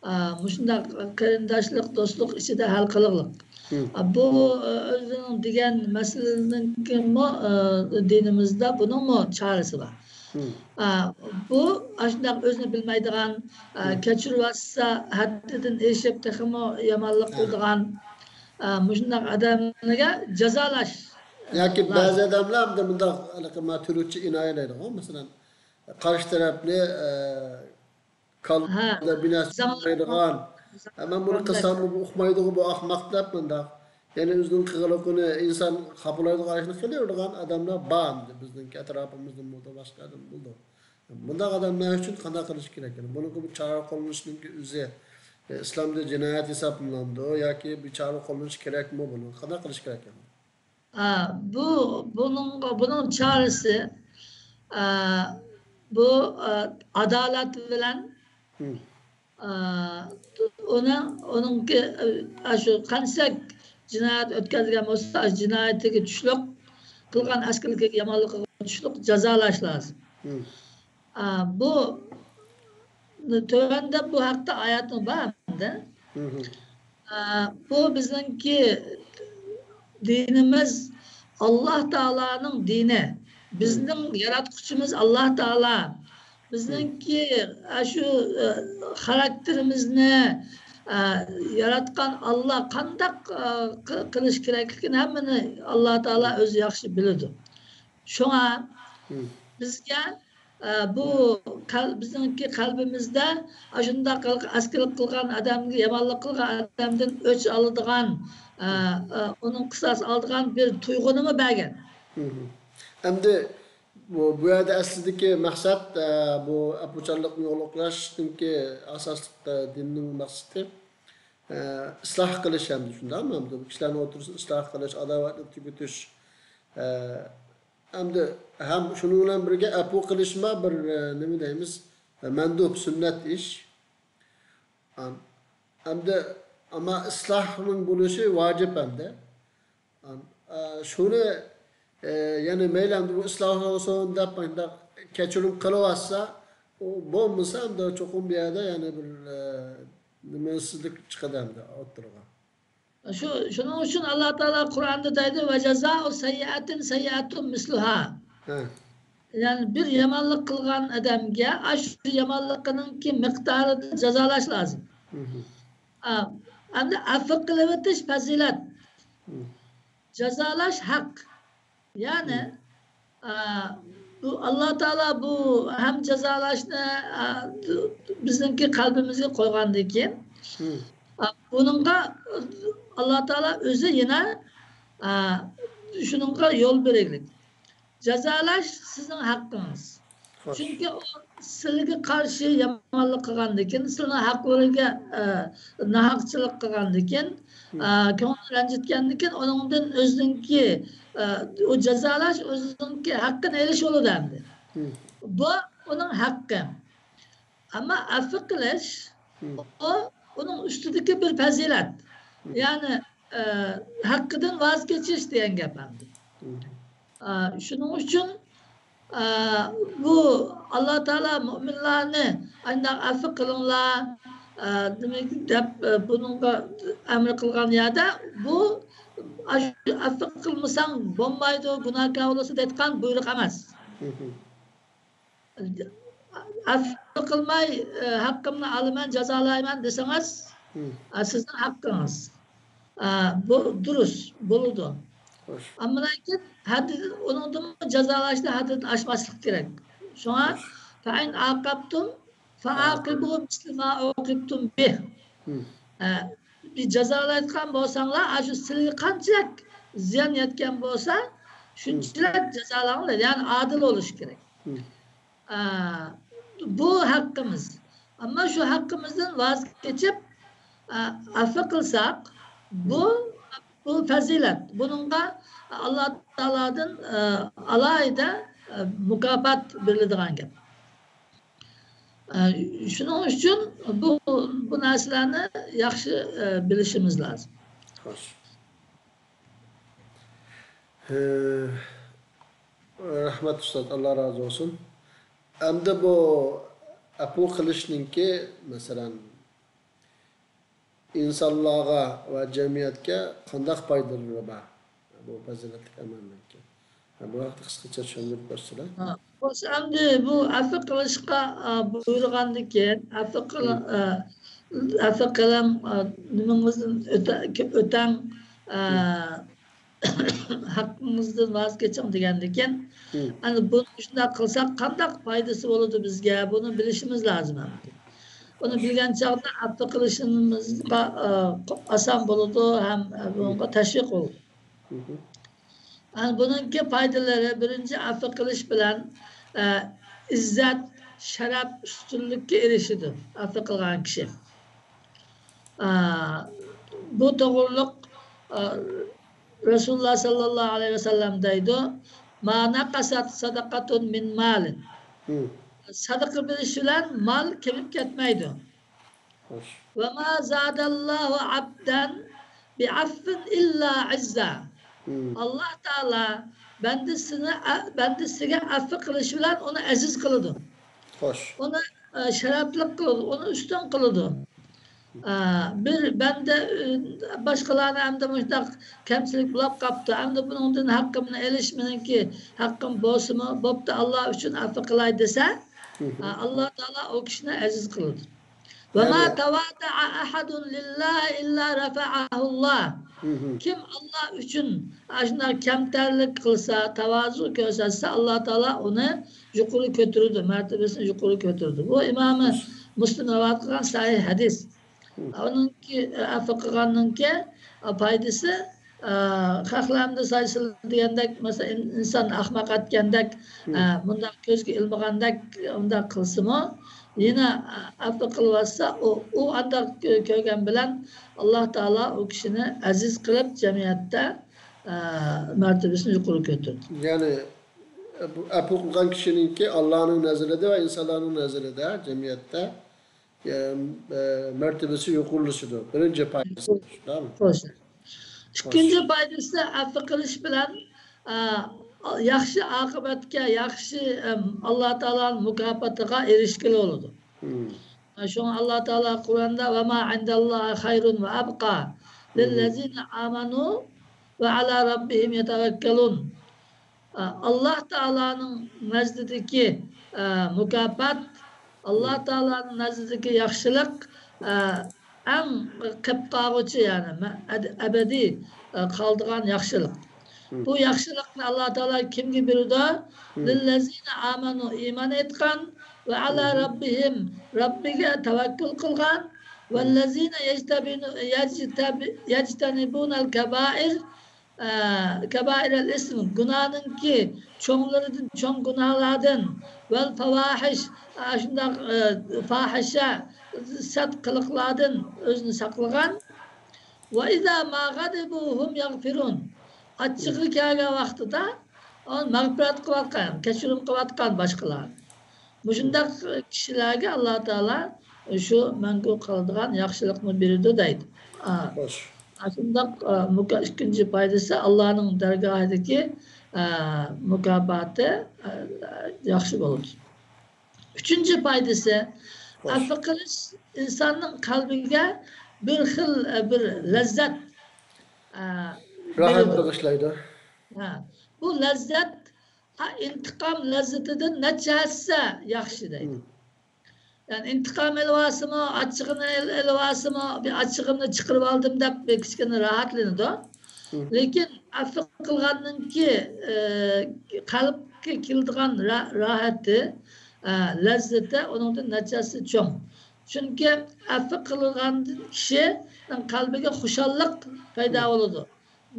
ئا، مۇشۇنداق قېرىنداشلىق، دوستلۇق ئىچىدە ھەل قىلغلىق. مم. ئا، بۇ، ئا، ئۆزىنىڭ دېگەن مەسىلىنىڭكىمۇ، ئا، دىنىمىزدا بۇنىڭمۇ چارىسى بار. مم. ئا، بۇ ئاشۇنداق ئۆزىنى بىلمەيدىغان، ئا، مم. كەچۈرۈۋاتسا ھەددىدىن ئېشىپ تېخىمۇ يامانلىق ھە. قىلىدىغان، ئا، مۇشۇنداق ئادەملەرگە جازالاش ياكى لازىم. بەزى ئادەملەر ئەمدى مۇنداق، ھېلىقى ما تۈركچە ئىنايە دەيدىغۇ، مەسىلەن، قارشى تەرەپنى، ئە، كاللىدا ھە. بىناسى زاڭلار قىلمايدىغان، ھە، مەن بۇنى قىلساممۇ بۇ ئۇقمايدىغۇ، بۇ ئەخمەق دەپ مۇنداق. يەنى ئۆزىنىڭ قىلغىنىنى ئىنسان خاپىلايدىغان ئىشنى قىلىۋېرىدىغان ئادەملەر بار ئەمدى بىزنىڭكى ئەتراپىمىزدىمۇ بولدى، باشقا يەردىمۇ بولدى. بۇنداق ئادەملەر ئۈچۈن قانداق قىلىش كېرەك؟ يەنى بۇنىڭغا بىر چارە قوللىنىشنىڭكى ئۆزى، ئە، ئىسلامدا جىنايەت ھېسابلىنامدۇ ياكى بىر چارە قوللىنىش كېرەكمۇ بۇنى؟ قانداق قىلىش كېرەك يەنى؟ ئا، بۇ، بۇنىڭغا، بۇنىڭ چارىسى، ئا، بۇ، ئا، ئادالەت بىلەن، مم. ئا، ئۇنىڭ، ئۇنىڭكى، ئا، شۇ قانچىلىك جىنايەت ئۆتكەزگەن بولسا، جىنايىتىگە چۈشلۈك، قىلغان ئەسكىلىكىگە، يامانلىقىغا چۈشلۈك جازالاش لازىم. مم. ئا، بۇ تۆۋەندە بۇ ھەقتە ئايەتمۇ بار ئەمدى. مم. ئا، بۇ بىزنىڭكى دىنىمىز، ئاللا تائالانىڭ دىنى. بىزنىڭ ياراتقۇچىمىز ئاللا تائالا. بىزنىڭكى ئاشۇ، ئە، خاراكتېرىمىزنى، ئە، ياراتقان ئاللا قانداق، ئە، قى-، قىلىش كېرەكلىكىنى ھەممىنى ئاللا تائالا ئۆزى ياخشى بىلىدۇ. شۇڭا مم. بىزگە، ئە، بۇ قەل-، بىزنىڭكى قەلبىمىزدە ئاشۇنداق قىل-، ئەسكىلىك قىلغان ئادەمگە، يامانلىق قىلغان ئادەمدىن ئۆچ ئالىدىغان، ئە، ئە، ئۇنىڭ قىساس ئالىدىغان بىر تۇيغۇنىمۇ بەرگەن. مم. ئەمدى بۇ، بۇ يەردە ئەسلىدىكى مەقسەت، ئە، بۇ ئەپۇچانلىقنى يولغا قويۇشنىڭكى ئاساسلىق، ئە، دىننىڭ مەقسىتى، ئە، ئىسلاھ قىلىش ھەمدە شۇنداقمۇ؟ ئەمدى بۇ كىشىلەرنىڭ ئوتتۇرىسىدا ئىسلاھ قىلىش، ئاداۋەتنى تۈگىتىش، ئە، ئەمدى ھەم شۇنىڭ بىلەن بىرگە ئەپۇ قىلىشما بىر، ئە، نېمە دەيمىز، مەندۇب، سۈننەت ئىش. ئەم-، ئەمدى ئەمما ئىسلاھنىڭ بولۇشى ۋاجىپ ئەمدى. ئەم، ئە، شۇنى، ئە، يەنى مەيلى ئەمدى بۇ ئىسلاھ بولسۇن دەپ مۇنداق كەچۈرۈم قىلىۋاتسا، ئۇ بولمىسا ئەمدى چوقۇم بۇ يەردە يەنە بىر، ئە، نېمىسىزلىك چىقىدۇ ئەمدى ئوتتۇرىغا. شۇ، شۇنىڭ ئۈچۈن ئاللا تائالا قۇرئاندا دەيدۇ، «ۋە جازائۇ سەييئەتىن سەييئەتۇن مىسلۇھا.» ھە. يەنى بىر يامانلىق قىلغان ئادەمگە ئاشۇ يامانلىقىنىڭكى مىقدارىدا جازالاش لازىم. مھم. ئا، ئەمدى ئەپۇ قىلىۋېتىش پەزىلەت. مم. جازالاش ھەق. يەنى، مم. ئا، بۇ ئاللا تائالا بۇ ھەم جازالاشنى، ئا، بىزنىڭكى قەلبىمىزگە قويغاندىن كېيىن، مم. ئا، بۇنىڭغا ئاللا تائالا ئۆزى يەنە، ئا، شۇنىڭغا يول بېرەيلىك. جازالاش سىزنىڭ ھەققىڭىز. خوش. چۈنكى ئۇ سىلىگە قارشى يامانلىق قىلغاندىكىن، سىلىنىڭ ھەقلىرىگە، ئە، ناھەقچىلىك قىلغاندىكىن، مم. ئە، كۆڭلىنى رەنجىتكەندىكىن، ئۇنىڭدىن ئۆزىنىڭكى، ئە، ئۇ جازالاش ئۆزىنىڭكى ھەققىنى ئېلىش بولىدۇ ئەمدى. مم. بۇ ئۇنىڭ ھەققى. ئەمما ئەپۇ قىلىش، مم. ئۇ ئۇنىڭ ئۈستىدىكى بىر پەزىلەت. مم. يەنى، ئە، ھەققىدىن ۋاز كېچىش دېگەن گەپ ئەمدى. مم. ئە، شۇنىڭ ئۈچۈن، ئە، بۇ ئاللا تائالا مۇئمىنلارنى ئانداق ئەپۇ قىلىڭلار، ئە، دېمەك، دەپ، ئە، بۇنىڭغا ئەمر قىلغان يەردە بۇ ئاشۇ ئەپۇ قىلمىساڭ بولمايدۇ، گۇناھكار بولىسەن دەيدىغان بۇيرۇق ئەمەس. مم. ئەپۇ قىلماي، ئە، ھەققىمنى ئالىمەن، جازالايمەن دېسىڭىز، مم. ئە، سىزنىڭ ھەققىڭىز. ئە، بۇ دۇرۇس، بولىدۇ. خوش. ئەمما لېكىن ھەددىدىن، ئۇنىڭدىنمۇ جازالاشنى ھەددىدىن ئاشماسلىق كېرەك. شۇڭا، خوش. فَإِنْ عَاقَبْتُمْ فَعَاقِبُوا مِثْلَ مَا عُوقِبْتُمْ بِهِ. مم. ئە، بىر جازالايدىغان بولساڭلار، ئاشۇ سىلىگە قانچىلىك زىيان يەتكەن بولسا، شۇنچىلىك جازالاڭلار، يەنى ئادىل بولۇش كېرەك. مم. ئا، بۇ ھەققىمىز. ئەمما شۇ ھەققىمىزدىن ۋاز كېچىپ، ئا، ئەپۇ قىلساق، بۇ، مم. بۇ پەزىلەت. بۇنىڭغا ئاللا تائالادىن، ئا، ئالاھىدە، ئا، مۇكاپات بېرىلىدىغان گەپ. ئا، شۇنىڭ ئۈچۈن بۇ، بۇ نەرسىلەرنى ياخشى، ئا، بىلىشىمىز لازىم. خوش. ھە، رەھمەت ئۇستاز، ئاللا رازى بولسۇن. ئەمدى بۇ ئەپۇ قىلىشنىڭكى، مەسىلەن، ئىنسانلارغا ۋە جەمئىيەتكە قانداق پايدىلىرى بار؟ بۇ پەزىلەتلىك ئەمەلنىڭكى. ھە، بۇ ھەقتە قىسقىچە چۈشەندۈرۈپ بەرسىلە. ھە، خوش، ئەمدى بۇ ئەپۇ قىلىشقا، ئا، بۇيرۇغاندىكىن، ئەپۇ قىل-، مم. ئا، ئەپۇ قىلىڭ، ئا، نېمىڭىزدىن ئۆتە-، ئۆتەڭ، ئا، مم. ھەققىڭىزدىن ۋاز كېچىڭ دېگەندىكىن، مم. ئەنە بۇنى شۇنداق قىلساق قانداق پايدىسى بولىدۇ بىزگە؟ بۇنى بىلىشىمىز لازىم ئەمدى. بۇنى بىلگەن چاغدا ئەپۇ قىلىشىمىزغا، ئا، ئاسان بولىدۇ ھەم، ئا، بۇنىڭغا تەشۋىق بولىدۇ. مم. ئەنە بۇنىڭكى پايدىلىرى، بىرىنچى، ئەپۇ قىلىش بىلەن، ئە، ئىززەت، شەرەپ، ئۈستۈنلۈككە ئېرىشىدۇ ئەپۇ قىلغان كىشى. ئە، بۇ توغرۇلۇق، ئە، رەسۇلۇللا ساللاللاھۇ ئەلەيھى ۋەسەللەم دەيدۇ، «ما نقصت صدقة من مال.» مم. سەدىقە بېرىش بىلەن مال كېمىپ كەتمەيدۇ. خوش. «وما زاد الله عبدا بعفو إلا عزا.» مم. ئاللا تائالا بەندىسىنى، ئە، بەندىسىگە ئەپۇ قىلىش بىلەن ئۇنى ئەزىز قىلىدۇ. خوش. ئۇنى، ئە، شەرەپلىك قىلىدۇ، ئۇنى ئۈستۈن قىلىدۇ. ئە، بىر بەندە، ئە، باشقىلارنى ئەمدى مۇشۇنداق كەمچىلىك بولاپ قاپتۇ، ئەمدى بۇنىڭدىن ھەققىمنى ئېلىش مېنىڭكى ھەققىم بولسىمۇ، بوپتۇ، ئاللا ئۈچۈن ئەپۇ قىلاي دېسە، مم. ئە، ئاللا تائالا ئۇ كىشىنى ئەزىز قىلىدۇ. «وما تواضع أحد لله إلا رفعه الله.» مم. كىم ئاللا ئۈچۈن ئاشۇنداق كەمتەرلىك قىلسا، تاۋازۇ كۆرسەتسە، ئاللا تائالا ئۇنى يۇقىرى كۆتۈرىدۇ، مەرتىبىسىنى يۇقىرى كۆتۈرىدۇ. بۇ ئىمامى مۇسلىم رىۋايەت قىلغان سەھىھ ھەدىس. مم. ئۇنىڭكى، ئەپۇ قىلغاننىڭكى پايدىسى، ئە، خەقلەرنى سايسىلى دېگەندەك، مەسىلەن، ئىن-، ئىنسان ئەخمەق ئەتكەندەك، مم. ئە، مۇنداق كۆزگە ئىلمىغاندەك، ئۇنداق قىلسىمۇ، يەنە ئەپۇ قىلىۋاتسا، ئۇ، ئۇ ئانداق كۆ-، كۆرگەن بىلەن ئاللا تائالا ئۇ كىشىنى ئەزىز قىلىپ، جەمئىيەتتە، ئە، مەرتىبىسىنى يۇقىرى كۆتۈرىدۇ. يەنى، بۇ ئەپۇ قىلغان كىشىنىڭكى ئاللانىڭ نەزىرىدە ۋە ئىنسانلارنىڭ نەزىرىدە، جەمئىيەتتە ئە، ئە، مەرتىۋىسى يۇقىرىلىشىدۇ. بىرىنچى پايدىسى، شۇنداقمۇ؟ خوش. ئىككىنچى پايدىسى ئەپۇ قىلىش بىلەن، ئە، ياخشى ئاقىۋەتكە، ياخشى، ئەم، ئاللا تائالانىڭ مۇكاپاتىغا ئېرىشكىلى بولىدۇ. مم. شۇڭا ئاللا تائالا قۇرئاندا، «ۋە ما ئىندەللاھى خەيرۇن ۋە ئەبقا لىللەزىنە ئامەنۇ ۋە ئەلا رەببىھىم يەتەۋەككەلۇن.» ئاللا تائالانىڭ نەزدىدىكى، ئە، مۇكاپات، ئاللا تائالانىڭ نەزدىدىكى ياخشىلىق، ئە، ئەڭ قېلىپ قالغۇچى، يەنى مە-، ئەد-، ئەبەدىي، ئە، قالىدىغان ياخشىلىق. مم. بۇ ياخشىلىقنى ئاللا تائالا كىمگە بېرىدۇ؟ مم. لىللەزىنە ئامەنۇ، ئىمان ئېيتقان، ۋە ئەلا رەببىھىم، رەببىگە تەۋەككۈل قىلغان، ۋەللەزىنە يەجتەبىنۇ-، يەجتەبى-، يەجتەنىبۇنەل كەبائىر، ئە، كەبائىرەل ئىسم، گۇناھنىڭكى چوڭلىرىدىن، چوڭ گۇناھلاردىن، ۋەل فاۋاھىش، ئە، شۇنداق، ئە، پاھىشە، سەت قىلىقلاردىن ئۆزىنى ساقلىغان. ۋە ئىزا ما غەزىبۇ ھۇم يەغفىرۇن. ئاچچىقى كەلگەن ۋاقتىدا ئۇنى مەغپىرەت قىلىۋاتقان، كەچۈرۈم قىلىۋاتقان باشقىلارنى. مۇشۇنداق كىشىلەرگە ئاللا تائالا شۇ مەڭگۈ قالىدىغان ياخشىلىقنى بېرىدۇ دەيدۇ. ئا، خوش. ئاشۇنداق، ئا، مۇكا-، ئىككىنچى پايدىسى، ئاللانىڭ دەرگاھىدىكى، ئا، مۇكاپاتى، ئا، ياخشى بولىدۇ. ئۈچىنچى پايدىسى، خوش. ئەپۇ قىلىش ئىنساننىڭ قەلبىگە بىر خىل، ئە، بىر لەززەت، ئە، راھەت بېرىدۇ. بېغىشلايدۇ. ھە، بۇ لەززەت، ھە، ئىنتىقام لەززىتىدىن نەچچە ھەسسە ياخشى دەيدۇ. مم. يەنى ئىنتىقام ئېلىۋالسىمۇ، ئاچچىقىنى ئېل-، ئېلىۋالسىمۇ، بىر ئاچچىقىمنى چىقىرىۋالدىم دەپ بىر كىچىككىنە راھەتلىنىدۇ. مم. لېكىن ئەپۇ قىلغاننىڭكى، ئە، قەلبكە كېلىدىغان را-، راھىتى، ئە، لەززىتى ئۇنىڭدىن نەچچە ھەسسە چوڭ. چۈنكى ئەپۇ قىلغاندىن كىشىنىڭ قەلبىگە خۇشاللىق پەيدا بولىدۇ.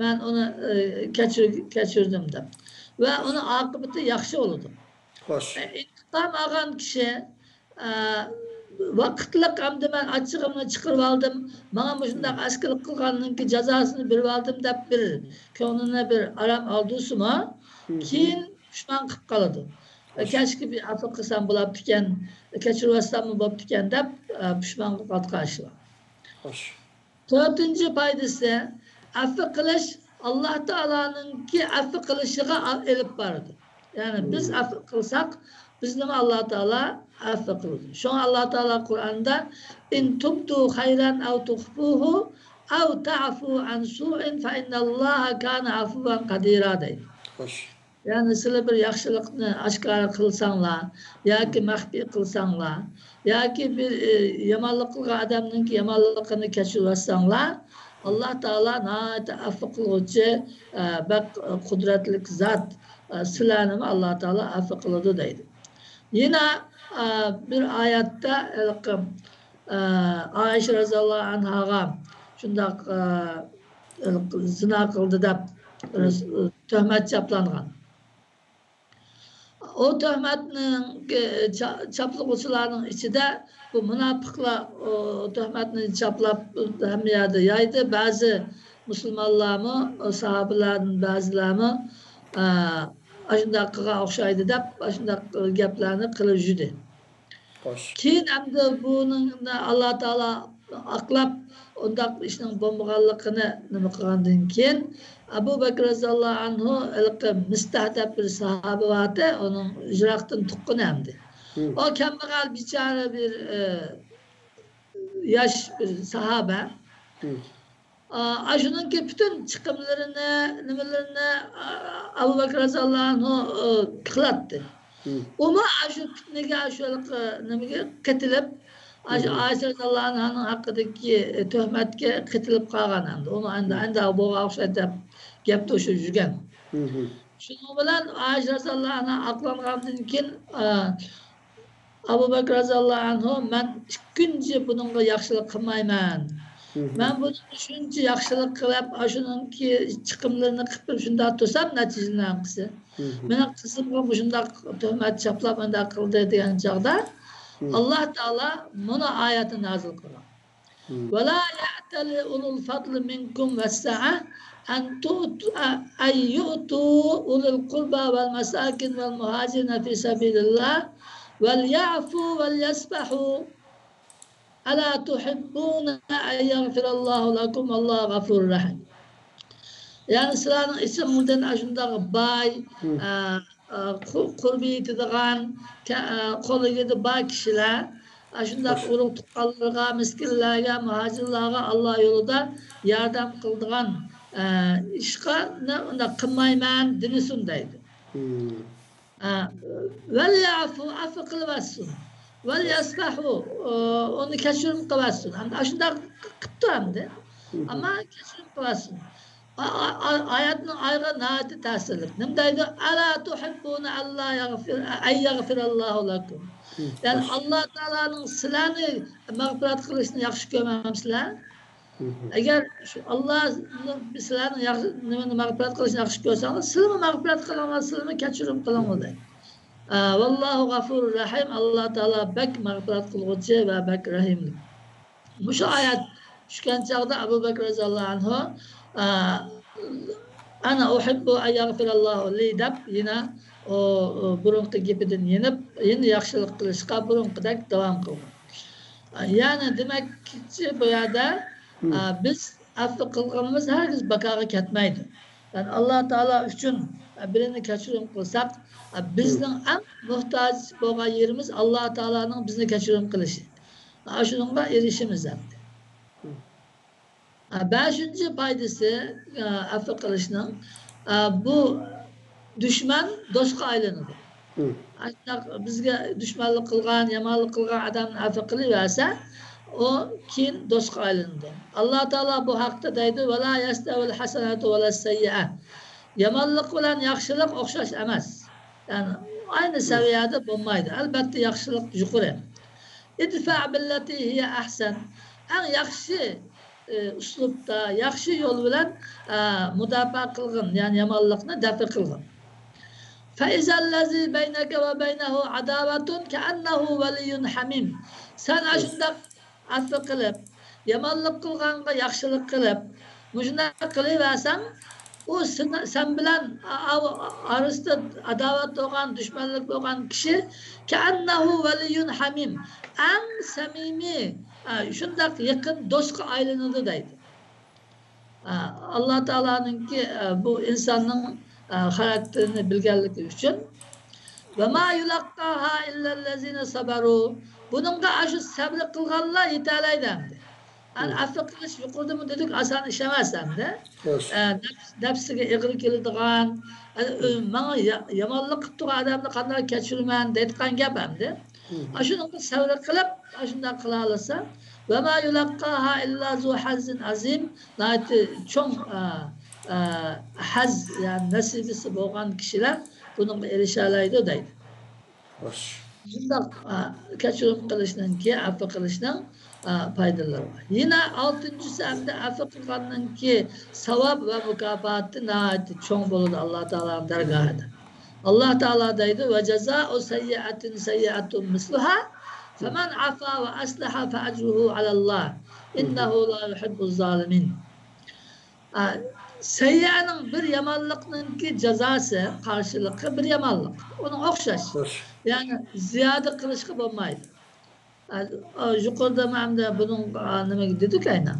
مەن ئۇنى، ئە، كەچۈر-، كەچۈردۈم دەپ. ۋە ئۇنىڭ ئاقىۋىتى ياخشى بولىدۇ. خوش. ئە، ئىنتىقام ئالغان كىشى، ئە، ۋاقىتلىق، ئەمدى مەن ئاچچىقىمنى چىقىرىۋالدىم، ماڭا مۇشۇنداق ئەسكىلىك قىلغاننىڭكى جازاسىنى بېرىۋالدىم دەپ بىر كۆڭلىنى بىر ئارام ئالدۇرسىمۇ، كېيىن پۇشمان قىلىپ قالىدۇ. خوش. كەچكە بىر ئەپۇ قىلسام بولاپتىكەن، كەچۈرۈۋەتسەممۇ بوپتىكەن دەپ، ئە، پۇشمان قىلىپ قالىدىغان ئىشى بار. خوش. تۆتىنچى پايدىسى، ئەپۇ قىلىش ئاللا تائالانىڭكى ئەپۇ قىلىشىغا ئېلىپ بارىدۇ. يەنى بىز ئەپۇ قىلساق، بىزنىمۇ ئاللا تائالا ئەپۇ قىلىدۇ. شۇڭا ئاللا تائالا قۇرئاندا، «ئىن تۇبدۇ خەيرەن ئەۋ تۇخفۇھۇ ئەۋ تەئفۇ ئەن سۇئىن فەئىننەللاھە كانە ئەفۇۋەن قەدىرا» دەيدۇ. خوش. يەنى سىلەر بىر ياخشىلىقنى ئاشكارا قىلساڭلار ياكى مەخپىي قىلساڭلار ياكى بىر، ئى، يامانلىق قىلغان ئادەمنىڭكى يامانلىقىنى كەچۈرۈۋەتسەڭلار، ئاللا تائالا ناھايىتى ئەپۇ قىلغۇچى، ئە، بەك قۇدرەتلىك زات، ئە، سىلەرنىمۇ ئاللا تائالا ئەپۇ قىلىدۇ دەيدۇ. يەنە، ئە، بىر ئايەتتە ھېلىقى، ئە، ئائىشە رەزىياللاھۇ ئەنھاغا شۇنداق، ئە، ھېلىقى زىنا قىلدى دەپ، ئە، تۆھمەت چاپلانغان. ئۇ تۆھمەتنىڭ، ئە، چا-، چاپلىغۇچىلارنىڭ ئىچىدە بۇ مۇناپىقلار، ئۇ تۆھمەتنى چاپلاپ ھەممە يەردە يايدى. بەزى مۇسۇلمانلارمۇ، ئۇ ساھابىلەردىن بەزىلەرمۇ، ئە، ئاشۇنداق قىلغان ئوخشايدۇ دەپ، ئاشۇنداق گەپلەرنى قىلىپ يۈردى. خوش. كېيىن ئەمدى بۇنىڭ ئاللا تائالا ئاقلاپ، ئۇنداق ئىشنىڭ بولمىغانلىقىنى نېمە قىلغاندىن كېيىن، ئەبۇ بەكرى رەزىياللاھۇ ئەنھۇ ھېلىقى مىستاھ دەپ بىر ساھابە بارتى، ئۇنىڭ يىراقتىن تۇغقىنى ئەمدى. ئۇ كەمبەغەل بىچارە بىر، ئە، ياش بىر ساھابە. ئا، ئاشۇنىڭكى پۈتۈن چىقىملىرىنى، نېمىلىرىنى، ئا، ئەبۇ بەكرى رەزىياللاھۇ ئەنھۇ، ئا، قىلاتتى. ئۇمۇ ئاشۇ پىتنىگە، ئاشۇ ھېلىقى نېمىگە قېتىلىپ، ئاشۇ ئائىشە رەزىياللاھۇ ئەنھانىڭ ھەققىدىكى تۆھمەتكە قېتىلىپ قالغان ئەمدى. ئۇمۇ ئەمدى، ئەمدى بولغان ئوخشايدۇ دەپ گەپ توشۇپ يۈرگەن. شۇنىڭ بىلەن ئائىشە رەزىياللاھۇ ئەنھا ئاقلانغاندىن كېيىن، ئا، ئەبۇ بەكرى رەزىياللاھۇ ئەنھۇ، مەن ئىككىنچى بۇنىڭغا ياخشىلىق قىلمايمەن. مەن بۇنىڭغا شۇنچە ياخشىلىق قىلىپ، ئاشۇنىڭكى چىقىملىرىنى قىلىپ شۇنداق تۇرسام، نەتىجىنى نەم قىلسا. مېنىڭ قىزىمغا مۇشۇنداق تۆھمەت چاپلاپ مۇنداق قىلدى دېگەن چاغدا، ئاللا تائالا مۇنۇ ئايەتنى نازىل قىلغان. ولا يأتل أولو الفضل منكم والسعة أن تؤت-، أن يؤتوا أولي القربى والمساكين والمهاجرين في سبيل الله وليعفوا وليصفحوا. ألا تحبون أن يغفر الله لكم والله غفور رحيم. يەنى سىلەرنىڭ ئىچىڭلاردىن ئاشۇنداق باي، ئە، ئە، قۇ-، قۇربى يېتىدىغان، كە-، ئە، قولىدا بار كىشىلەر، ئاشۇنداق ئۇرۇق تۇغقانلىرىغا، مىسكىنلەرگە، مۇھاجىرلارغا ئاللا يولىدا ياردەم قىلىدىغان، ئە، ئىشقا نە-، ئۇنداق قىلمايمەن دېمىسۇن دەيدۇ. ھە، ۋەليەفۇ، ئەپۇ قىلىۋەتسۇن. ۋەليەسپەھۇ، ئۇ-، ئۇنى كەچۈرۈم قىلىۋەتسۇن. ئەمدى ئاشۇنداق قىپتۇ ئەمدى. ئەمما كەچۈرۈم قىلىۋەتسۇن. ئا-، ئا-، ئا-، ئايەتنىڭ ئايىغى ناھايىتى تەسىرلىك. نېمە دەيدۇ؟ ألا تحبون أن لا يغفر، أن يغفر الله لكم. يەنى ئاللا تائالانىڭ سىلەرنى مەغپىرەت قىلىشىنى ياخشى كۆرمەمسىلەر؟ ئەگەر شۇ ئاللا سىلەرنىڭ ياخشى، نېمىنى مەغپىرەت قىلىشنى ياخشى كۆرسەڭلار، سىلىمۇ مەغپىرەت قىلىڭلار، سىلىمۇ كەچۈرۈم قىلىڭلار دەيدۇ. ئە، ۋاللاھۇ غەفۇرۇر رەھىم، ئاللا تائالا بەك مەغپىرەت قىلغۇچى ۋە بەك رەھىملىك. مۇشۇ ئايەت چۈشكەن چاغدا ئەبۇ بەكرى رەزىياللاھۇ ئەنھۇ، ئە، «أنا أحب أن يغفر الله لي» دەپ يەنە ئۇ، ئۇ بۇرۇنقى گېپىدىن يېنىپ، يەنە ياخشىلىق قىلىشقا بۇرۇنقىدەك داۋام قىلغان. يەنى دېمەكچى بۇ يەردە، ئە، بىز ئەپۇ قىلغىنىمىز ھەرگىز بىكارغا كەتمەيدۇ. يەنى ئاللا تائالا ئۈچۈن، ئە، بىرىنى كەچۈرۈم قىلساق، ئە، بىزنىڭ ئەڭ موھتاج بولغان يېرىمىز ئاللا تائالانىڭ بىزنى كەچۈرۈم قىلىشى. ئاشۇنىڭغا ئېرىشىمىز ئەمدى. ئە، بەشىنچى پايدىسى، ئە، ئەپۇ قىلىشنىڭ، ئە، بۇ دۈشمەن دوستقا ئايلىنىدۇ. ئاشۇنداق بىزگە دۈشمەنلىك قىلغان، يامانلىق قىلغان ئادەمنى ئەپۇ قىلىۋەرسە، ئۇ كېيىن دوستقا ئايلىنىدۇ. ئاللا تائالا بۇ ھەقتە دەيدۇ، «ولا تستوي الحسنة ولا السيئة». يامانلىق بىلەن ياخشىلىق ئوخشاش ئەمەس. يەنى ئاينى سەۋىيەدە بولمايدۇ. ئەلبەتتە ياخشىلىق يۇقىرى. «ادفع بالتي هي أحسن». ئەڭ ياخشى، ئى، ئۇسلۇبتا، ياخشى يول بىلەن، ئە، مۇداپىئە قىلغىن، يەنى يامانلىقنى دەپئى قىلغىن. «فإذا الذي بينك وبينه عداوة كأنه ولي حميم». سەن ئاشۇنداق ئەپۇ قىلىپ، يامانلىق قىلغانغا ياخشىلىق قىلىپ، مۇشۇنداق قىلىۋەرسەڭ، ئۇ سېنى، سەن بىلەن ئا-، ئا-، ئارىسىدا ئاداۋەت بولغان، دۈشمەنلىك بولغان كىشى «كأنه ولي حميم»، ئەڭ سەمىمىي، ئا، شۇنداق يېقىن دوستقا ئايلىنىدۇ دەيدۇ. ئا، ئاللا تائالانىڭكى، ئا، بۇ ئىنساننىڭ، ئا، خاراكتېرىنى بىلگەنلىكى ئۈچۈن، «وما يلقاها إلا الذين صبروا». بۇنىڭغا ئاشۇ سەبرى قىلغانلار يېتەلەيدۇ ئەمدى. ئەنە ئەپۇ قىلىش يۇقىرىدىمۇ دېدۇق، ئاسان ئىش ئەمەس ئەمدى. ئە، نەپس-، نەپسىگە ئېغىر كېلىدىغان، ئە، ئۆ-، ماڭا يا-، يامانلىق قىلىپ تۇرغان ئادەمنى قانداق كەچۈرىمەن دەيدىغان گەپ ئەمدى. ئاشۇنىڭغا سەۋر قىلىپ، ئاشۇنداق قىلالىسا، «وما يلقاها إلا ذو حظ عظيم». ناھايىتى چوڭ، ئە، ئە، ھەز، يەنى نەسىبىسى بولغان كىشىلەر بۇنىڭغا ئېرىشەلەيدۇ دەيدۇ. خوش. شۇنداق، ئە، كەچۈرۈم قىلىشنىڭكى، ئەپۇ قىلىشنىڭ، ئە، پايدىلىرى بار. يەنە ئالتىنچىسى، ئەمدى ئەپۇ قىلغاننىڭكى ساۋاب ۋە مۇكاپاتى ناھايىتى چوڭ بولىدۇ ئاللا تائالانىڭ دەرگاھىدا. ئاللا تائالا دەيدۇ، «وجزاء سيئة سيئة مثلها فمن عفا وأصلح فأجره على الله إنه لا يحب الظالمين». ئا، سەييەنىڭ بىر يامانلىقنىڭكى جازاسى، قارشىلىقى بىر يامانلىق. ئۇنىڭ ئوخشاش. خوش. يەنى زىيادە قىلىشقا بولمايدۇ. ئا، ئا، يۇقىرىدا مەن ئەمدى بۇنىڭ، ئا، نېمىگە دېدۇق ئەينەن.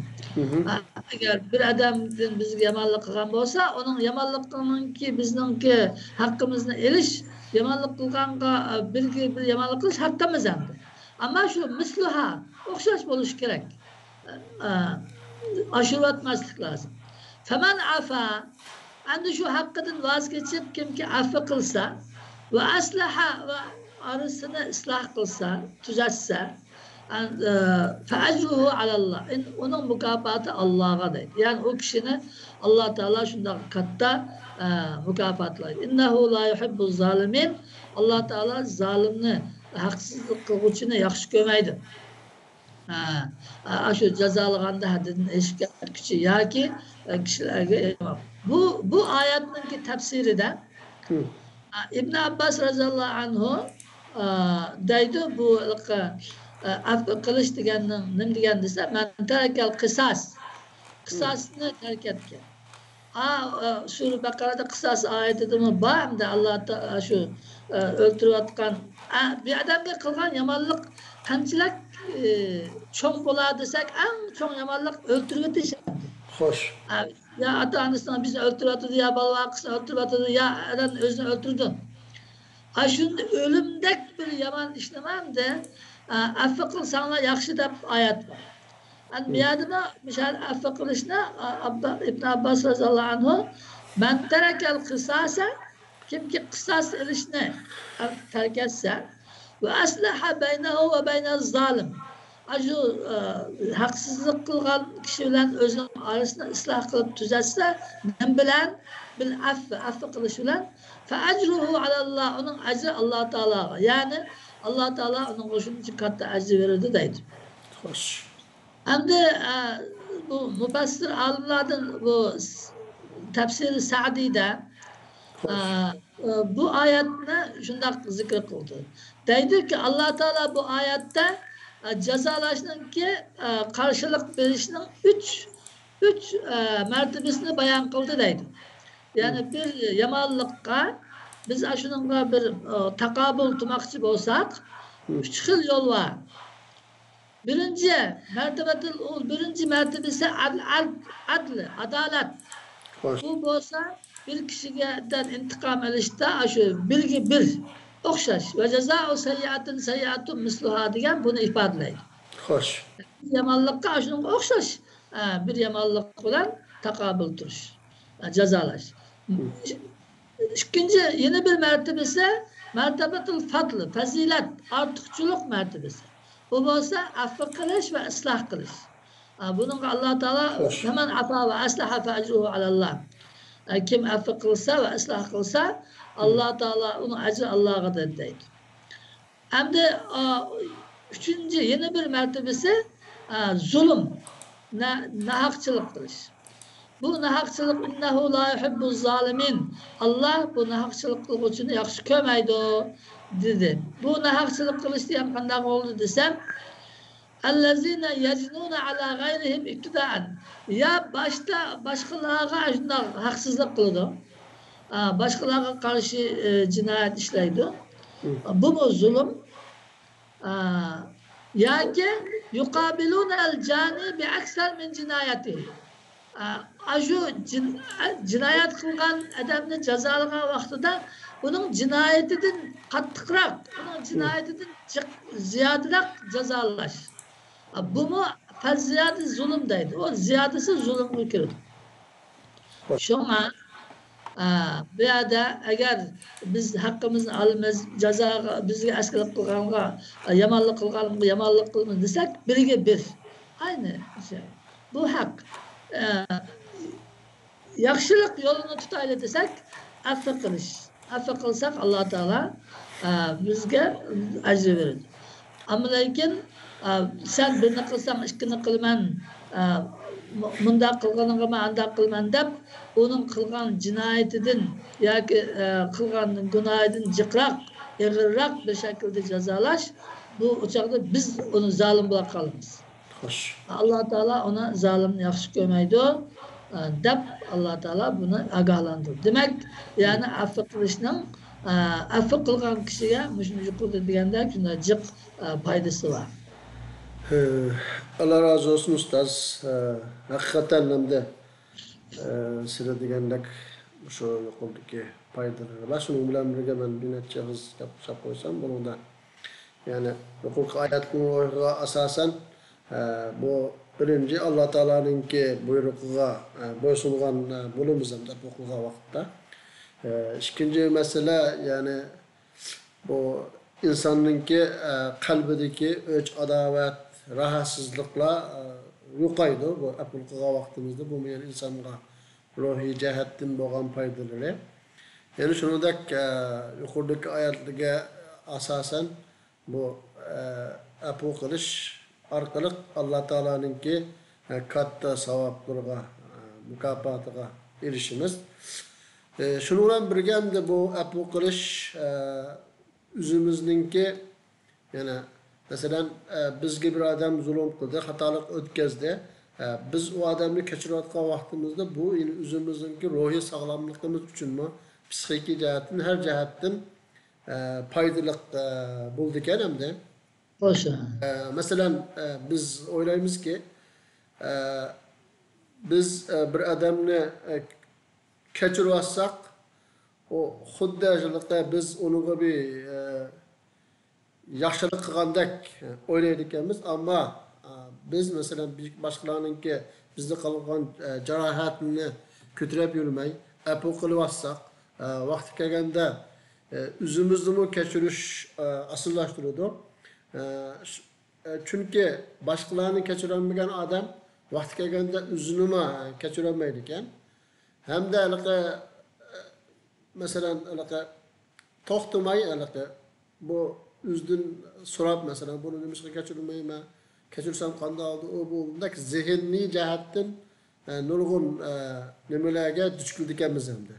ئا، ئەگەر بىر ئادەمدىن بىزگە يامانلىق قىلغان بولسا، ئۇنىڭ يامانلىقىنىڭكى بىزنىڭكى ھەققىمىزنى ئېلىش، يامانلىق قىلغانغا، ئا، بىرگە بىر يامانلىق قىلىش ھەققىمىز ئەمدى. ئەمما شۇ مىسلىھا، ئوخشاش بولۇشى كېرەك. ئا، ئاشۇرۇۋەتمەسلىك لازىم. فمن عفا، ئەمدى شۇ ھەققىدىن ۋاز كېچىپ، كىمكى ئەپۇ قىلسا، وأصلح، ۋە ئارىسىنى ئىسلاھ قىلسا، تۈزەتسە، ئە، فأجره على الله، ئۇنىڭ مۇكاپاتى ئاللاغا دەيدۇ. يەنى ئۇ كىشىنى ئاللا تائالا شۇنداق كاتتا، ئە، مۇكاپاتلايدۇ. إنه لا يحب الظالمين، ئاللا تائالا زالىمنى، ھەقسىزلىق قىلغۇچىنى ياخشى كۆرمەيدۇ. ھە، ئاشۇ جازالىغاندا ھەددىدىن ئېشىپ كەتكۈچى ياكى، ئە، كىشىلەرگە بۇ، بۇ ئايەتنىڭكى تەپسىرىدە، ھە، ئىبن ئابباس رەزىياللاھۇ ئەنھۇ، ئە، دەيدۇ، بۇ، ئە، ئەپۇ قىلىش دېگەننىڭ نېمە دېگەن دېسە، «من ترك القصاص». قىساسنى تەرك ئەتكەن. ئا، ئا، سۈرە بەقەرەدە قىساس ئايىتىدىمۇ بار، ئەمدى ئاللا تا-، شۇ، ئا، ئۆلتۈرۈۋاتقان، ئا، بىر ئادەمگە قىلغان يامانلىق قانچىلىك، ئى، چوڭ بولا دېسەك، ئەڭ چوڭ يامانلىق ئۆلتۈرۈۋېتىش. خوش. ئا، يا ئاتا-ئانىسىنى بىزنى ئۆلتۈرۈۋاتىدۇ، يا بالىۋاقىسىنى ئۆلتۈرۈۋاتىدۇ، يا ئادەم ئۆزىنى ئۆلتۈرىدۇ. ئاشۇنداق ئۆلۈمدەك بىر يامان ئىشنىمۇ ئەمدى، ئا، ئەپۇ قىلساڭلار ياخشى دەپ ئايەت بار. ئەمدى بۇ يەردىمۇ مۇشۇ ئەپۇ قىلىشنى، ئا، ئاببا-، ئىبن ئابباس رازىياللاھۇ ئەنھۇ، مەن تەرەكەل قىساسە، كىمكى قىساس ئېلىشنى تەرك ئەتسە، ۋە ئەسلەھە بەينەھۇ ۋە بەينەز زالىم. ئاشۇ، ئە، ھەقسىزلىق قىلغان كىشى بىلەن ئۆزىنىڭ ئارىسىنى ئىسلاھ قىلىپ تۈزەتسە، نېمە بىلەن؟ بىل ئەفۋى، ئەفۇ قىلىش بىلەن. فەئەجرۇھۇ ئەلەللاھ، ئۇنىڭ ئەجرى ئاللا تائالاغا. يەنى ئاللا تائالا ئۇنىڭغا شۇنچە كاتتا ئەجىر بېرىدۇ دەيدۇ. خوش. ئەمدى، ئە، بۇ مۇپەسسىر ئالىملاردىن بۇ س-، تەپسىرى سەئدىدە، ئە، ئە، بۇ ئايەتنى شۇنداق زىكىر قىلدى. دەيدۇكى، ئاللا تائالا بۇ ئايەتتە، ئە، جازالاشنىڭكى، ئە، قارشىلىق بېرىشنىڭ ئۈچ، ئۈچ، ئە، مەرتىبىسىنى بايان قىلدى دەيدۇ. يەنى بىر يامانلىققا بىز ئاشۇنىڭغا بىر، ئە، تاقابىل تۇرماقچى بولساق، ئۈچ خىل يول بار. بىرىنچى مەرتىبەتىل ئۇل-، بىرىنچى مەرتىبىسى ئەدل، ئەدل، ئەدل، ئادالەت. خوش. بۇ بولسا بىر كىشىگە ئىنتىقام ئېلىشتا ئاشۇ بىرگە بىر ئوخشاش. ۋە جازائۇ سەييئەتىن سەييئەتۇن مىسلۇھا دېگەن بۇنى ئىپادىلەيدۇ. خوش. يامانلىققا ئاشۇنىڭغا ئوخشاش، ئە، بىر يامانلىق بىلەن تاقابىل تۇرۇش، ئە، جازالاش. ئىككىنچى، يەنە بىر مەرتىبىسى، مەرتەبەتۇل فەدل، پەزىلەت، ئارتۇقچىلىق مەرتىبىسى. بۇ بولسا ئەپۇ قىلىش ۋە ئىسلاھ قىلىش. ئا، بۇنىڭغا ئاللا تائالا، خوش. فەمەن ئەفا ۋە ئەسلەھە فەئەجرۇھۇ ئەلەللاھ. ئا، كىم ئەپۇ قىلسا ۋە ئىسلاھ قىلسا، ئاللا تائالا ئۇنىڭ ئەجرى ئاللاغىدۇر دەيدۇ. ئەمدى، ئا، ئۈچىنچى، يەنە بىر مەرتىبىسى، ئا، زۇلۇم، نا-، ناھەقچىلىق قىلىش. بۇ ناھەقچىلىق، ئىننەھۇ لا يۇھىببۇز زالىمىن. ئاللا بۇ ناھەقچىلىق قىلغۇچىنى ياخشى كۆرمەيدۇ، دېدى. بۇ ناھەقچىلىق قىلىش دېگەن قانداق بولدى دېسەم، ئەللەزىنە يەجنۇنە ئەلا غەيرىھىم ئىبتىدائەن. يا باشتا باشقىلارغا شۇنداق ھەقسىزلىق قىلىدۇ. ئا، باشقىلارغا قارشى، ئى، جىنايەت ئىشلەيدۇ. بۇمۇ زۇلۇم. ئا، ياكى يۇقابىلۇنەل جانى بىئەكسەر مىن جىنايەتىھى. ئا، ئاشۇ جىن-، ئە، جىنايەت قىلغان ئادەمنى جازالىغان ۋاقتىدا ئۇنىڭ جىنايىتىدىن قاتتىقراق، ئۇنىڭ جىنايىتىدىن جىق-، زىيادىراق جازالاش. ئا، بۇمۇ پەززىيادە زۇلۇم دەيدۇ. ئۇ زىيادىسى زۇلۇمغا كىرىدۇ. شۇڭا، ئا، بۇ يەردە ئەگەر بىز ھەققىمىزنى ئالىمىز، جازاغا، بىزگە ئەسكىلىك قىلغانغا، يامانلىق قىلغانغا يامانلىق قىلىمىز دېسەك، بىرگە بىر. ئاينى شەي. بۇ ھەق. ئا، ياخشىلىق يولىنى تۇتايلى دېسەك، ئەپۇ قىلىش. ئەپۇ قىلساق، ئاللا تائالا، ئا، بىزگە ئەجىر بېرىدۇ. ئەمما لېكىن، ئا، سەن بىرنى قىلساڭ، ئىككىنى قىلىمەن، ئا، مۇ-، مۇنداق قىلغىنىڭغا مەن ئانداق قىلىمەن دەپ، ئۇنىڭ قىلغان جىنايىتىدىن ياكى، ئا، قىلغان گۇناھىدىن جىقراق، ئېغىرراق بىر شەكىلدە جازالاش، بۇ، ئۇ چاغدا بىز ئۇنى زالىم بولاپ قالىمىز. خوش. ئاللا تائالا ئۇنى زالىمنى ياخشى كۆرمەيدۇ، ئە، دەپ ئاللا تائالا بۇنى ئاگاھلاندۇردى. دېمەك، يەنى ئەپۇ قىلىشنىڭ، ئە، ئەپۇ قىلغان كىشىگە مۇشۇ يۇقىرىدا دېگەندەك شۇنداق جىق، ئە، پايدىسى بار. ھە، ئاللا رازى بولسۇن ئۇستاز. ھە، ھەقىقەتەن ئەمدى، ئە، سىلەر دېگەندەك مۇشۇ يۇقىرىدىكى پايدىلىرى بار. شۇنىڭ بىلەن بىرگە مەن بىر نەچچە ئېغىز گەپ قوشۇپ قويسام بۇنىڭدا. يەنى يۇقىرىقى ئايەتنىڭ روھىغا ئاساسەن، ئە، بۇ بىرىنچى، ئاللا تائالانىڭكى بۇيرۇقىغا، ئە، بويسۇنغان، ئە، بولىمىز ھەمدە ئەپۇ قىلغان ۋاقىتتا. ئە، ئىككىنچى مەسىلە، يەنى بۇ ئىنساننىڭكى، ئە، قەلبىدىكى ئۆچ، ئاداۋەت، راھەتسىزلىقلار، ئە، يوقايدۇ. بۇ ئەپۇ قىلغان ۋاقتىمىزدا بۇمۇ يەنە ئىنسانغا روھىي جەھەتتىن بولغان پايدىلىرى. يەنە شۇنىڭدەك، ئە، يۇقىرىدىكى ئايەتلەرگە ئاساسەن، بۇ، ئە، ئەپۇ قىلىش ئارقىلىق ئاللا تائالانىڭكى، ئە، كاتتا ساۋابلىرىغا، ئە، مۇكاپاتىغا ئېرىشىمىز. ئە، شۇنىڭ بىلەن بىرگە ئەمدى بۇ ئەپۇ قىلىش، ئە، ئۆزىمىزنىڭكى، يەنى، مەسىلەن، ئە، بىزگە بىر ئادەم زۇلۇم قىلدى، خاتالىق ئۆتكەزدى. ئە، بىز ئۇ ئادەمنى كەچۈرۈۋاتقان ۋاقتىمىزدا بۇ يەنى ئۆزىمىزنىڭكى روھىي ساغلاملىقىمىز ئۈچۈنمۇ، پسىخىكىي جەھەتتىن، ھەر جەھەتتىن، ئە، پايدىلىق، ئە، بولىدىكەن ئەمدى. خوش. ئە، مەسىلەن، ئە، بىز ئويلايمىزكى، ئە، بىز، ئە، بىر ئادەمنى، ئە، كەچۈرۈۋاتساق، ئۇ خۇددى شۇنداق بىز ئۇنىڭغا بىر، ئە، ياخشىلىق قىلغاندەك ئويلايدىكەنمىز. ئەمما، ئە، بىز، مەسىلەن، بىز باشقىلارنىڭكى بىزدە قىلغان، ئە، جاراھەتنى كۆتۈرۈپ يۈرمەي، ئەپۇ قىلىۋاتساق، ئە، ۋاقتى كەلگەندە، ئە، ئۆزىمىزنىمۇ كەچۈرۈش، ئە، ئاسانلاشتۇرىدۇ. ئە، ش-، ئە، چۈنكى باشقىلارنى كەچۈرەلمىگەن ئادەم ۋاقتى كەلگەندە ئۆزىنىمۇ، ئە، كەچۈرەلمەيدىكەن. ھەمدە ھېلىقى، ئە، مەسىلەن، ھېلىقى توختىماي، ھېلىقى بۇ ئۆزىدىن سوراپ، مەسىلەن، بۇنى نېمىشقا كەچۈرمەيمەن، كەچۈرسەم قانداق بولىدۇ، ئۇ بۇ بۇنداق زېھنىي جەھەتتىن، ئە، نۇرغۇن، ئە، نېمىلەرگە دۇچ كېلىدىكەنمىز ئەمدى.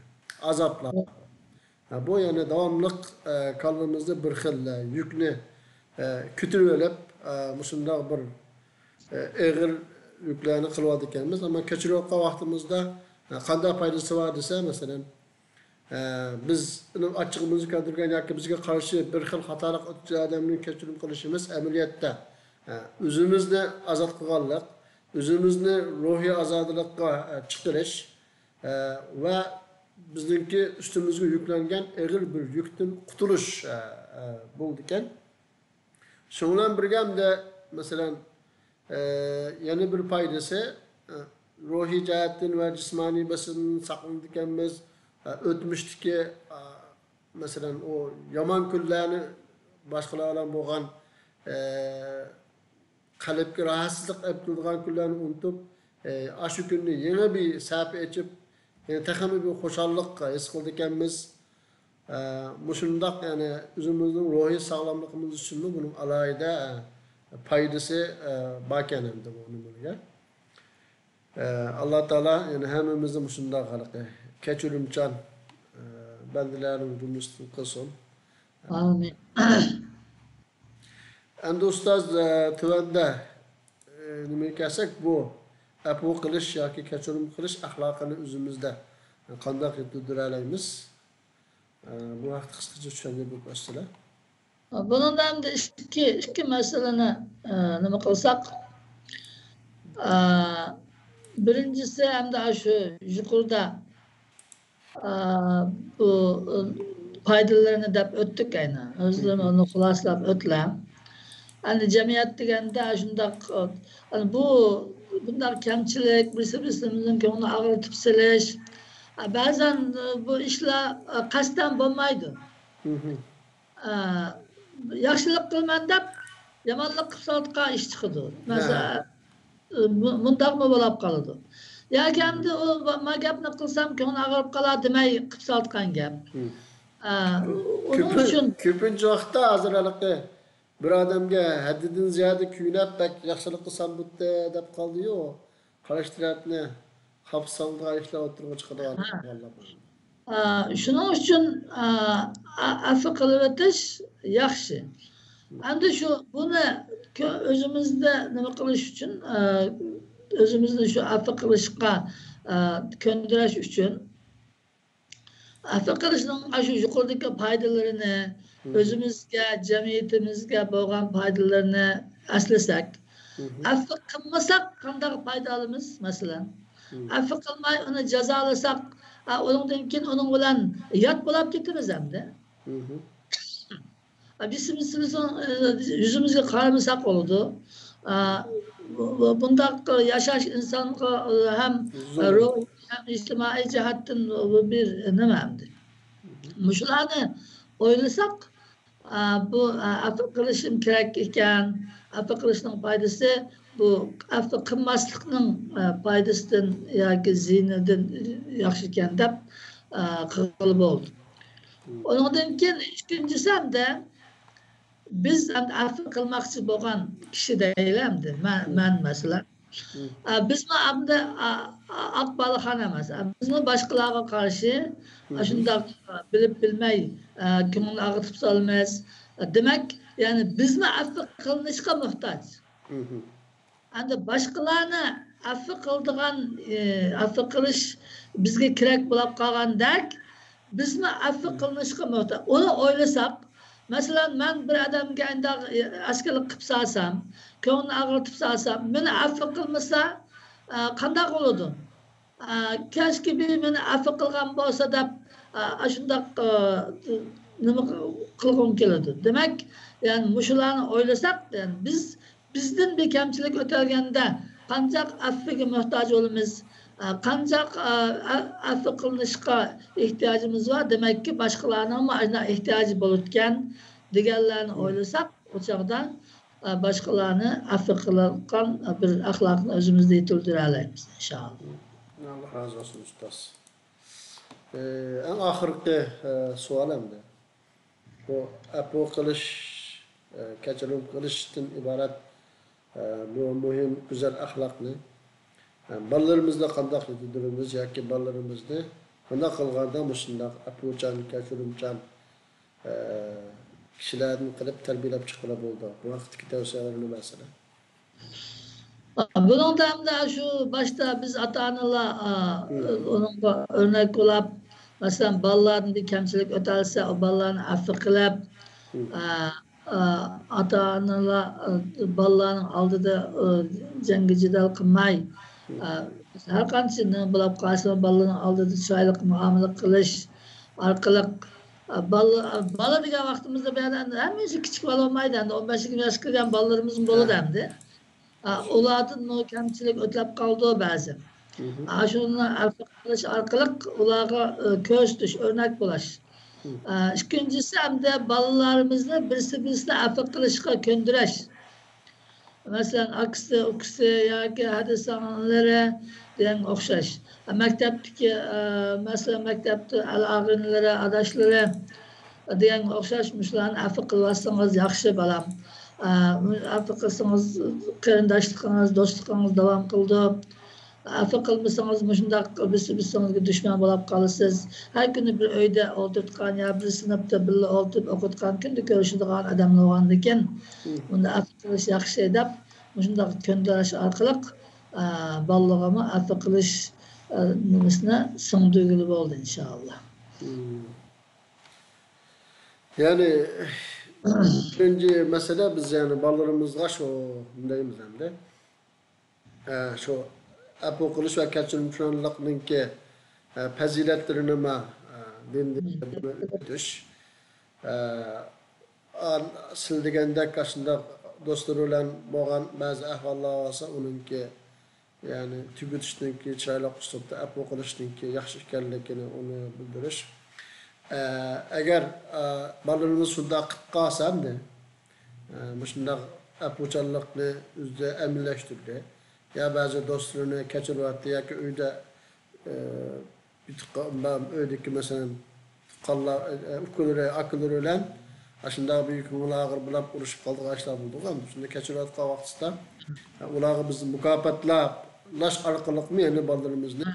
ئازابلار. ھە، بۇ يەنە داۋاملىق، ئە، كاللىمىزدا بىر خىل، ئە، يۈكنى، ئە، كۆتۈرۈۋېلىپ، ئە، مۇشۇنداق بىر، ئە، ئېغىر يۈكلەرنى قىلىۋاتىدىكەنمىز. ئەمما كەچۈرۈۋاتقان ۋاقتىمىزدا، ئە، قانداق پايدىسى بار دېسە، مەسىلەن، ئە، بىز ئاچچىقىمىزنى كەلتۈرگەن ياكى بىزگە قارشى بىر خىل خاتالىق ئۆتكۈزگەن ئادەمنى كەچۈرۈم قىلىشىمىز ئەمەلىيەتتە، ئە، ئۆزىمىزنى ئازاد قىلغانلىق، ئۆزىمىزنى روھىي ئازادىلىققا، ئە، چىقىرىش، ئە، ۋە بىزنىڭكى ئۈستىمىزگە يۈكلەنگەن ئېغىر بىر يۈكتىن قۇتۇلۇش، ئە، ئە، بولىدىكەن. شۇنىڭ بىلەن بىرگە ھەمدە، مەسىلەن، ئە، يەنە بىر پايدىسى، ئە، روھىي جەھەتتىن ۋە جىسمانىي بېسىمدىن ساقلىنىدىكەنمىز. ئە، ئۆتمۈشتىكى، ئە، مەسىلەن، ئۇ يامان كۈنلەرنى، باشقىلار بىلەن بولغان، ئە، قەلبكە راھەتسىزلىق ئېلىپ كېلىدىغان كۈنلەرنى ئۇنتۇپ، ئە، ئاشۇ كۈننى يېڭى بىر سەھىپە ئېچىپ، يەنە تېخىمۇ بىر خۇشاللىق ھېس قىلىدىكەنمىز. ئە، مۇشۇنداق، يەنى ئۆزىمىزنىڭ روھىي ساغلاملىقىمىز ئۈچۈنمۇ بۇنىڭ ئالاھىدە، ئە، پايدىسى، ئە، باركەن ئەمدى بۇ نېمىلەرگە. ئە، ئاللا تائالا يەنە ھەممىمىزنى مۇشۇنداق ھېلىقى كەچۈرۈمچان، ئە، بەندىلەرنىڭ جۈملىسىدىن قىلسۇن. ئامىن. ئەمدى ئۇستاز، ئە، تۆۋەندە، ئە، نېمىگە كەلسەك، بۇ ئەپۇ قىلىش ياكى كەچۈرۈم قىلىش ئەخلاقىنى ئۆزىمىزدە قانداق يېتىلدۈرەلەيمىز؟ ئە، بۇ ھەقتە قىسقىچە چۈشەندۈرۈپ ئۆتسىلە. بۇنىڭدا ئەمدى ئىككى، ئىككى مەسىلىنى، ئە، نېمە قىلساق، ئە، بىرىنچىسى ئەمدى ئاشۇ يۇقىرىدا ئا، بۇ، ئا، پايدىلىرىنى دەپ ئۆتتۇق ئەينى. ئۆزلىرىمۇ ئۇنى خۇلاسىلاپ ئۆتلە. ئەنە جەمئىيەت دېگەندە شۇنداق، ئا، بۇ، بۇنداق كەمچىلىك، بىرسى بىرسىمىزنىڭ كۆڭلىنى ئاغرىتىپ سېلىش. ئا، بەزەن، ئا، بۇ ئىشلار، ئا، قەستەن بولمايدۇ. ئا، ياخشىلىق قىلىمەن دەپ يامانلىق قىلىپ سالىدىغان ئىش چىقىدۇ. مەسىلەن، ئا، مۇ-، مۇنداقمۇ بولاپ قالىدۇ. ياكى ئەمدى ئۇ ما گەپنى قىلسام كۆڭلى ئاغرىپ قالار دېمەي قىلىپ سالىدىغان گەپ. ئا، ئۇنىڭ كۆپىن-، ئۈچۈن كۆپىنچە ۋاقىتتا ھازىر ھېلىقى بىر ئادەمگە ھەددىدىن زىيادە كۆيۈنۈپ، بەك ياخشىلىق قىلسام بوپتۇ دەپ قالدىيۇ، قارشى تەرەپنى خاپا سالىدىغان ئىشلار ئوتتۇرىغا چىقىدىغان ئاھا. ئەھۋاللار بار. ئا، شۇنىڭ ئۈچۈن، ئا، ئا، ئەپۇ قىلىۋېتىش ياخشى. ئەمدى شۇ، بۇنى كۆ-، ئۆزىمىزدە نېمە قىلىش ئۈچۈن، ئا، ئۆزىمىزنى شۇ ئەپۇ قىلىشقا، ئا، كۆندۈرۈش ئۈچۈن، ئەپۇ قىلىشنىڭ ئاشۇ يۇقىرىدىكى پايدىلىرىنى، مم. ئۆزىمىزگە، جەمئىيىتىمىزگە بولغان پايدىلىرىنى ئەسلىسەك، مم. ئەپۇ قىلمىساق قانداق پايدا ئالىمىز، مەسىلەن؟ مم. ئەپۇ قىلماي ئۇنى جازالىساق، ئا، ئۇنىڭدىن كېيىن ئۇنىڭ بىلەن يات بولاپ كېتىمىز ئەمدى. مم. ئا، بىز، بىز، بىز، ئە، يۈزىمىزگە قارىمىساق بولىدۇ. ئا، بۇ، بۇ، بۇنداق ياشاش ئىنسانغا، ئە، ھەم زۇلۇم. روھىي، ھەم ئىجتىمائىي جەھەتتىن بۇ بىر نېمە ئەمدى. مم. مۇشۇلارنى ئويلىساق، ئا، بۇ، ئا، ئەپۇ قىلىشىم كېرەك ئىكەن. ئەپۇ قىلىشنىڭ پايدىسى بۇ ئەپۇ قىلماسلىقنىڭ، ئا، پايدىسىدىن ياكى زىيىنىدىن ياخشى ئىكەن دەپ، ئا، قىلغىلى بولىدۇ. مم. ئۇنىڭدىن كېيىن ئىككىنچىسى ھەمدە بىز ھەمدە ئەپۇ قىلماقچى بولغان كىشى دەيلى ئەمدى. مەن، مم. مەن مەسىلەن. مم. ئا، بىزمۇ ئەمدى، ئا، ئا، ئاق بالىخان ئەمەس. ئا، بىزمۇ باشقىلارغا قارشى، مم. ئاشۇنداق، ئا، بىلىپ بىلمەي، ئا، كۆڭۈلنى ئاغرىتىپ سالىمىز. دېمەك، يەنى بىزمۇ ئەپۇ قىلىنىشقا موھتاج. مم. ئەمدى باشقىلارنى ئەپۇ قىلىدىغان، ئى، ئەپۇ قىلىش بىزگە كېرەك بولاپ قالغاندەك، بىزمۇ ئەپۇ مم. قىلىنىشقا موھتاج. ئۇنى ئويلىساق، مەسىلەن، مەن بىر ئادەمگە ئەنداق ئەسكىلىك قىلىپ سالسام، كۆڭلىنى ئاغرىتىپ سالسام، مېنى ئەپۇ قىلمىسا، ئە، قانداق بولىدۇ؟ ئە، كەچكىبى مېنى ئەپۇ قىلغان بولسا دەپ، ئە، ئاشۇنداق، ئە، نېمە قىلغۇم كېلىدۇ. دېمەك، يەنى مۇشۇلارنى ئويلىساق، يەنى بىز بىزدىن بىر كەمچىلىك ئۆتەلگەندە قانچاق ئەپۇگە موھتاج بولىمىز؟ ئە، قانچاق، ئە، ئە، ئەپۇ قىلىنىشقا ئېھتىياجىمىز بار؟ دېمەككى، باشقىلارنىڭمۇ ئاشۇنداق ئېھتىياجى بولىدىكەن دېگەنلەرنى ئويلىساق، ئۇ چاغدا، ئە، باشقىلارنى ئەپۇ قىلىدىغان بىر ئەخلاقنى ئۆزىمىزدە يېتىلدۈرەلەيمىز، ئىنشائاللا. ئاللا رازى بولسۇن، ئۇستاز. ئە، ئەڭ ئاخىرقى، ئە، سوئال ئەمدى. بۇ ئەپۇ قىلىش، ئە، كەچۈرۈم قىلىشتىن ئىبارەت، ئە، بۇ مۇھىم گۈزەل ئەخلاقنى، ئە، بالىلىرىمىزدا قانداق يېتىلدۈرىمىز ياكى بالىلىرىمىزنى قانداق قىلغاندا مۇشۇنداق ئەپۇچان، كەچۈرۈمچان، ئە، كىشىلەردىن قىلىپ تەربىيەلەپ چىققىلى بولىدۇ؟ بۇ ھەقتىكى تەۋسىيەلەرنى بەرسىلە. بۇنىڭدا ئەمدى شۇ باشتا بىز ئاتا-ئانىلار، ئا، ئۇنىڭغا ئۆرنەك بولاپ، مەسىلەن، بالىلاردىن بىر كەمچىلىك ئۆتەلسە، ئۇ بالىلارنى ئەپۇ قىلىپ، ئا، ئا، ئاتا-ئانىلار، ئا، بالىلارنىڭ ئالدىدا، ئا، جەڭگى-جېدەل قىلماي، ئا، ھەر قانچە نېمە بولاپ قالسىمۇ، بالىلارنىڭ ئالدىدا چىرايلىق مۇئامىلە قىلىش ئارقىلىق، ئا، بالا، بالا دېگەن ۋاقتىمىزدا بۇ يەردە ھەممىسى كىچىك بالا بولمايدۇ، ئەمدى ئون بەش يىگىرمە ياشقا كىرگەن بالىلىرىمىزمۇ بولىدۇ ئەمدى. ئا، ئۇلاردىن بۇ كەمچىلىك ئۆتلەپ قالىدۇ بەزى. ئا، شۇنى ئەپۇ قىلىش ئارقىلىق ئۇلارغا، ئا، كۆرسىتىش، ئۆرنەك بولاش. ئا، ئىككىنچىسى، ئەمدى بالىلىرىمىزنى بىرسى-بىرسىنى ئەپۇ قىلىشقا كۆندۈرۈش. مەسىلەن، ئاكىسى، ئۇكىسى ياكى ھەدە سىڭىللىرى دېگەنگە ئوخشاش. مەكتەپتىكى، ئا، مەسىلەن، مەكتەپتە ئەل ئاغىنىلىرى، ئاداشلىرى دېگەنگە ئوخشاش مۇشۇلارنى ئەپۇ قىلىۋاتسىڭىز ياخشى، بالام. ئە، ئەپۇ قىلسىڭىز، قېرىنداشلىقىڭىز، دوستلۇقىڭىز داۋام قىلىدۇ. ئەپۇ قىلمىسىڭىز، مۇشۇنداق بىرسى بىرسىڭىزگە دۈشمەن بولاپ قالىسىز. ھەر كۈنى بىر ئۆيدە ئولتۇرتقان يا بىر سىنىپتا بىللە ئولتۇرۇپ ئوقۇتقان، كۈندە كۆرۈشىدىغان ئادەملەر بولغاندىكىن، بۇندا ئەپۇ قىلىش ياخشى دەپ، مۇشۇنداق كۆندۈرۈش ئارقىلىق، ئە، بالىلىرىغىمۇ ئەپۇ قىلىش، ئە، نېمىسىنى سىڭدۈرگىلى بولىدۇ، ئىنشائاللا. يەنى، بىرىنچى مەسىلە، بىز يەنى بالىلىرىمىزغا شۇ دەيمىز ئەمدى. ئە، شۇ ئەپۇ قىلىش ۋە كەچۈرۈمچانلىقنىڭكى، ئە، پەزىلەتلىرىنى ما، ئە، دىندىن ئۆتۈش. ئە، ئا-، سىلە دېگەندەك ئاشۇنداق دوستلىرى بىلەن بولغان بەزى ئەھۋاللار بولسا، ئۇنىڭكى يەنى تۈگىتىشنىڭكى، چىرايلىق ئۇسلۇبتا ئەپۇ قىلىشنىڭكى ياخشى ئىكەنلىكىنى ئۇنى بىلدۈرۈش. ئە، ئەگەر، ئە، بالىلىرىمىز شۇنداق قىلىپ قالسا ئەمدى، ئە، مۇشۇنداق ئەپۇچانلىقنى ئۆزىدە ئەمەلىيلەشتۈردى. يا بەزى دوستلىرىنى كەچۈرۈۋەتتى ياكى ئۆيدە، ئە، يۇتۇققا، ئۆيدىكى، مەسىلەن، تۇغقانلار، ئە، ئە، ئۇكىلىرى، ئاكىلىرى بىلەن ئاشۇنداق بىر كۆڭۈل ئاغرىپ بولۇپ ئۇرۇشۇپ قالىدىغان ئىشلار بولىدۇ. شۇنداق كەچۈرۈۋاتقان ۋاقتىدا، ئە، ئۇلارغا بىز مۇكاپاتلاش ئارقىلىقمۇ يەنە بالىلىرىمىزنى،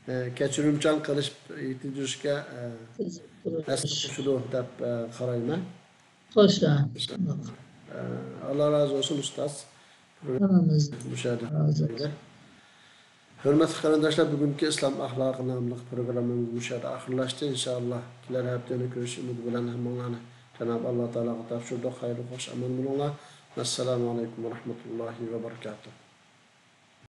ئە، كەچۈرۈمچان قىلىش، يېتىلدۈرۈشكە، ئە، ھەسسە قوشىدۇ دەپ، ئە، قارايمەن. خوش. ئە، ئاللا رازى بولسۇن، ئۇستاز. ھەممىمىز مۇشۇ يەردە. رازى بولسۇن. ھۆرمەتلىك قېرىنداشلار، بۈگۈنكى ئىسلام ئەخلاقى ناملىق پروگراممىمىز مۇشۇ يەردە ئاخىرلاشتى. ئىنشائاللا، كېلەر ھەپتە يەنە كۆرۈشۈش ئۈمىدى بىلەن ھەممىڭلارنى جانابى ئاللا تائالاغا تاپشۇردۇق. خەيرلىك، خوش ئامان بولۇڭلار. ئەسسالامۇ ئەلەيكۇم ۋە رەھمەتۇللاھى ۋە بەرىكاتۇھ.